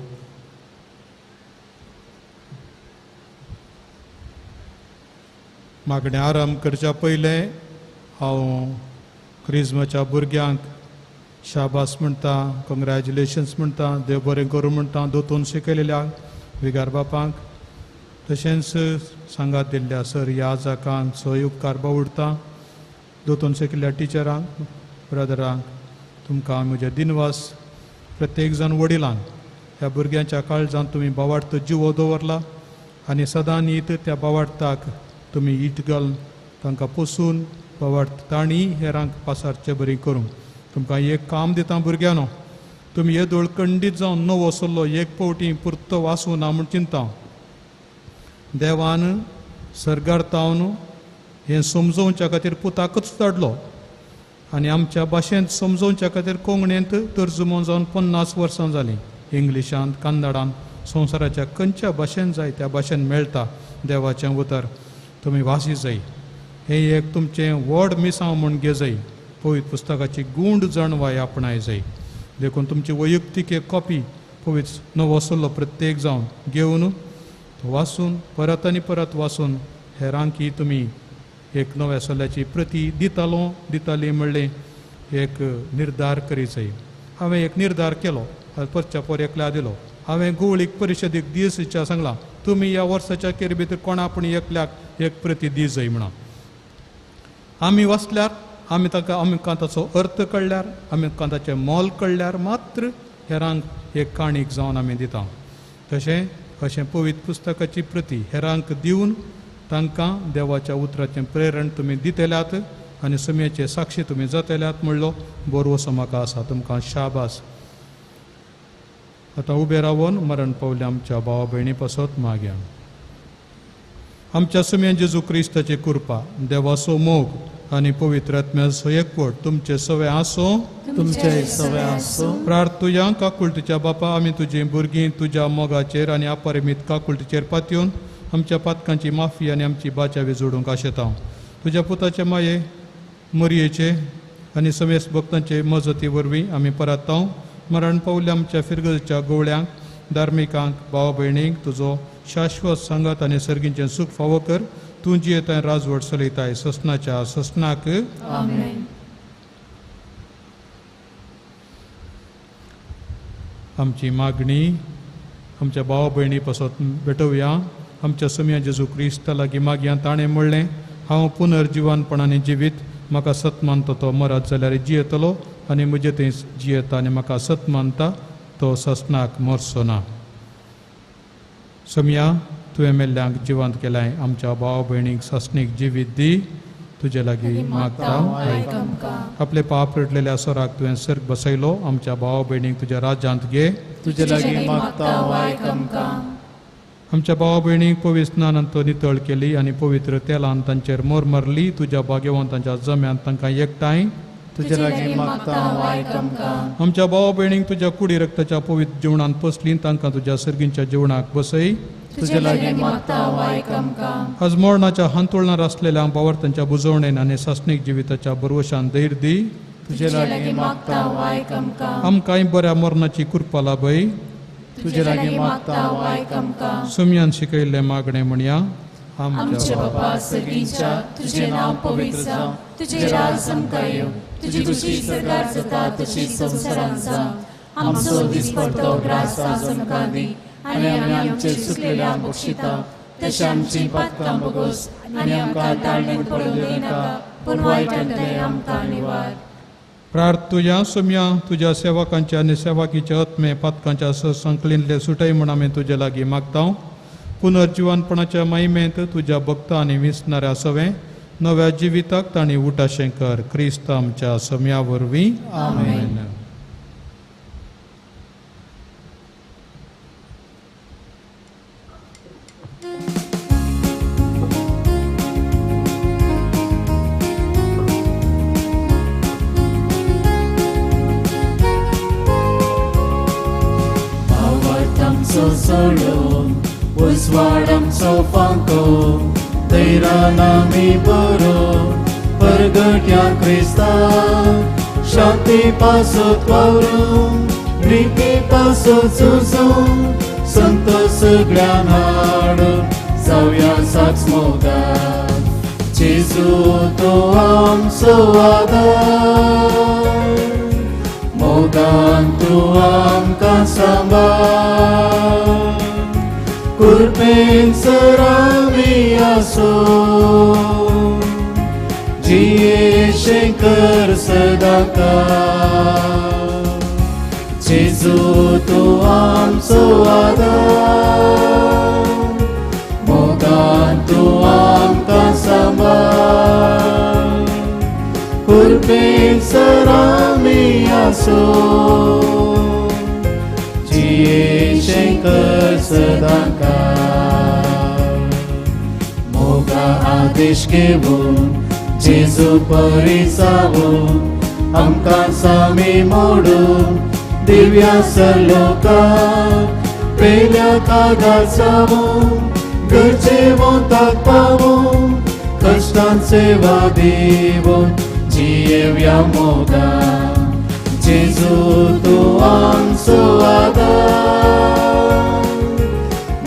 मागण्या आरंभ करच्या पयलें हांव क्रिज्माच्या भुरग्यांक शाबास म्हणटा, कॉंग्रॅच्युलेशन्स म्हणटा, देव बरें करूं म्हणटा, दोतोन शिकयलेल्या विगार बापांक तशेंच सांगात दिल्ल्या सर ह्या जाकांक सोय उपकार बावडटा, दोतोन शिकयल्ल्या टिचरांक, ब्रदरांक तुमकां म्हजे दिनवास. प्रत्येक जाण वडिलांक ह्या भुरग्यांच्या काळजांत तुमी बावार्थ जिवो दवरला आनी सदां नीत त्या बावार्थाक तुमी it घालून तांकां पोसून बावार्थ तांणी हेरांक पासारचे बरी करूंक तुमकां एक काम दिता भुरग्यांनो. तुमी येदोळ खंडीत जावन नवो सल्लो एक फावटी पुरतो वासूं ना म्हूण चिंता. देवान सर्गार तावन हें समजोवच्या खातीर पुताकच धाडलो. आनी आमच्या भाशेंत समजोवच्या खातीर कोंकणींत तर्जुमो जावन 50 वर्सां जालीं. इंग्लिशांत, कन्नडांत, संवसाराच्या खंयच्या भाशेन जाय त्या भाशेन मेळटा देवाचें उतर. तुमी वासी जाय. हें एक तुमचें व्हड मिसांव म्हूण घेजय. पवित्र पुस्तकाची गूंड जाणवाय आपणाय जाय. देखून तुमची वैयक्तीक एक कॉपी पवित्र नवो सल्लो प्रत्येक जावन घेवन वाचून परत आनी परत वाचून हेरांकी तुमी एक नव्या सल्ल्याची प्रती दितालो दिताली म्हणलें एक निर्धार करी जाय. हांवें एक निर्धार केलो, परच्या पोर एकल्या दिलो. हांवें गोवळीक परिशदेक दीस इच्छा सांगलां, तुमी ह्या वर्साच्या केर भितर कोणा पूण एकल्याक एक प्रती दी जाय म्हणून. आमी वाचल्यार, आमी ताका आमकां ताचो अर्थ कळ्ळ्यार, आमकां ताचें मोल कळ्ळ्यार मात्र हेरांक एक काणीक जावन आमी दिता. तशें अशें पवित्र पुस्तकाची प्रती हेरांक दिवन तांकां देवाच्या उतराचें प्रेरण तुमी दितल्यात आनी समयाचे साक्षी तुमी जातल्यात म्हणलो बरोसो म्हाका आसा. तुमकां शाबास. आतां उबे रावन मरण पावल्या आमच्या भावा भयणी पासत मागया. आमच्या सुम्या जेजू क्रिस्ताची कृपा, देवाचो मोग आनी पवित्र आत्म्याचो एकवट तुमचे सवे आसूं.
तुमचे सवे आसूं.
प्रार्थुया. काकुळटीच्या बापा, आमी तुजी भुरगीं तुज्या मोगाचेर आनी अपरिमीत काकुळटीचेर पातयेवन आमच्या पातकांची माफी आनी आमची बाचावी जोडूंक आशेता. तुज्या पुताचे माये, मरयेचे आनी समेस्त भक्तांचे मजती वरवीं आमी परतांव मरण पावल्या आमच्या फिरगजच्या गोवळ्यांक, धार्मिकांक, भाव भयणींक तुजो शाश्वत सांगात आनी सर्गींचें सूख फावो कर. तूं जियेताय राजवट चलयताय ससनाच्या ससनाक.
आमेन.
आमची मागणी आमच्या भाव भयणी पासत भेटोवया. आमच्या सुम्या जेजू क्रिस्ता लागीं मागया. ताणें म्हणलें, हांव पुनर्जिवानपणाने जिवीत, म्हाका सत मानता तो मरत जाल्यार जियेतलो आनी म्हजे थंय जियेता आनी म्हाका सत मानता तो ससनाक मरचो ना. सोम्या, तुवें मेल्ल्यांक जिवंत केलाय, आमच्या भाव भयणीक सासणीक जिवीत दी. तुजे लागीं मागता. आपले पाप रडलेल्या सोराक तुवें सर्ग बसयलो, आमच्या भाव भयणीक तुज्या राज्यांत घे.
तुजे लागीं मागता.
आमच्या भाव भयणीक पवित्र स्नानान तो नितळ केली आनी पवित्र तेलान तांचेर मोर मारली. तुज्या भाग्यवंतांच्या जम्यांत तांकां एकठांय.
तुजे लागीं मागता.
आमच्या भाव भयणीक तुज्या कुडी रक्ताच्या पवित्र जेवणांत पसली, तांकां तुज्या सर्गींच्या जेवणाक बसय.
तुजे लागीं मागता.
आज मरणाच्या हांतुळणार आसलेल्या भावार्थांच्या बुजवणेन आनी सासणीक जिविताच्या बरवशान धैर्य दी.
तुजे लागीं मागता.
आमकांय बऱ्या मरणाची कृपा लाभय.
तुजे लागीं मागता.
सुम्यान शिकयल्लें मागणें म्हणया.
आमच्या बापा सर्गींच्या, तुजें नांव पवित्र जावं, तुजें राज आमकां येवं, तुजी खुशी सरकार जाता तशी संवसारांत जावं. आमचो दिसपडतो ग्रास आज आमकां दी आनी आमी आमचे चुकलेल्यांक बक्षिता तशें आमची पातकां बगोस आनी आमकां ताळणेंत पडूंक दिनाका, पूण वायटांतलें आमकां निवार.
प्रार्थुया. सुम्या, तुज्या सेवकांच्या आनी सेवकीच्या आत्मे पातकांच्या संकलिनले सुटय म्हूण आमी तुजे लागीं मागता. पुनर्जिवानपणाच्या महिमेंत तुज्या भक्ता आनी विसणाऱ्या सवें नव्या जिविताक तांणी उठाशें कर. क्रिस्त आमच्या सम्या वरवीं.
आमेन. उजवाडांचो फांको दैरान आमी बरो परगट्या क्रिस्ता, शांती पासत वावरूं, निती पासत झुजूं, संत सगळ्यां हाडून जावया साक्ष मोगान. जेजू तो आमचो आदार, मोगान तूं आमकां सांबाळ, कृपेन सर आमी आसो, जियेशें कर सदांकाळ. जेजू तूं आमचो आदार, मोगान तूं आमकां सांबाळ, कृपेन सर आमी आसो, जियेशें कर सदांकाळ. मोगा आदेश घेवन जेजू परी जावन आमकां सामी मोडून दिव्या सरलोका पेल्या कागार जावूं गरजे वोताक पावूं कश्टान सेवा दिवून जियेवया मोगान जेजू तूं आमचो आदार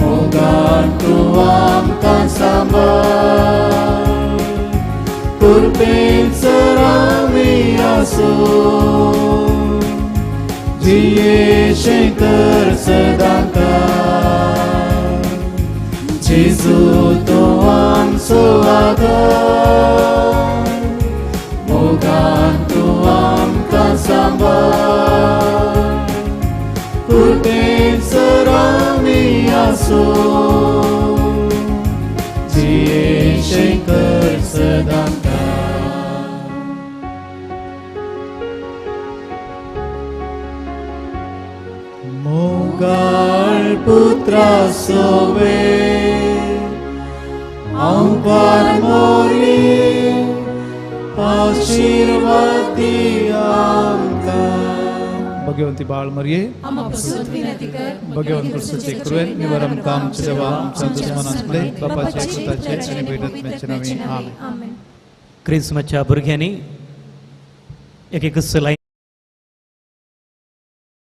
मोगान तूं आमकां सांबाळ कृपेन सर आमी आसूं जियेशें कर सदां काळ जेजू तूं आमचो आदार मोगान तूं आमकां सांबाळ कृपेन सर आमी आसूं जियेशें कर सदां काळ. मोगाळ पुत्रा सोवे हांव मोरी आशिर्वाद दी आमकां.
भगवंती बाळ मरिये भगवंत क्रिस्तूचे कृपेन निवर आमकां आमच्या देवा आमच्या दुस्मनांतले बापाचे पुताचे आनी पवित्र आत्म्याचे नांवान आमेन.
क्रिस्मसच्या भुरग्यांनी एक एक सलाय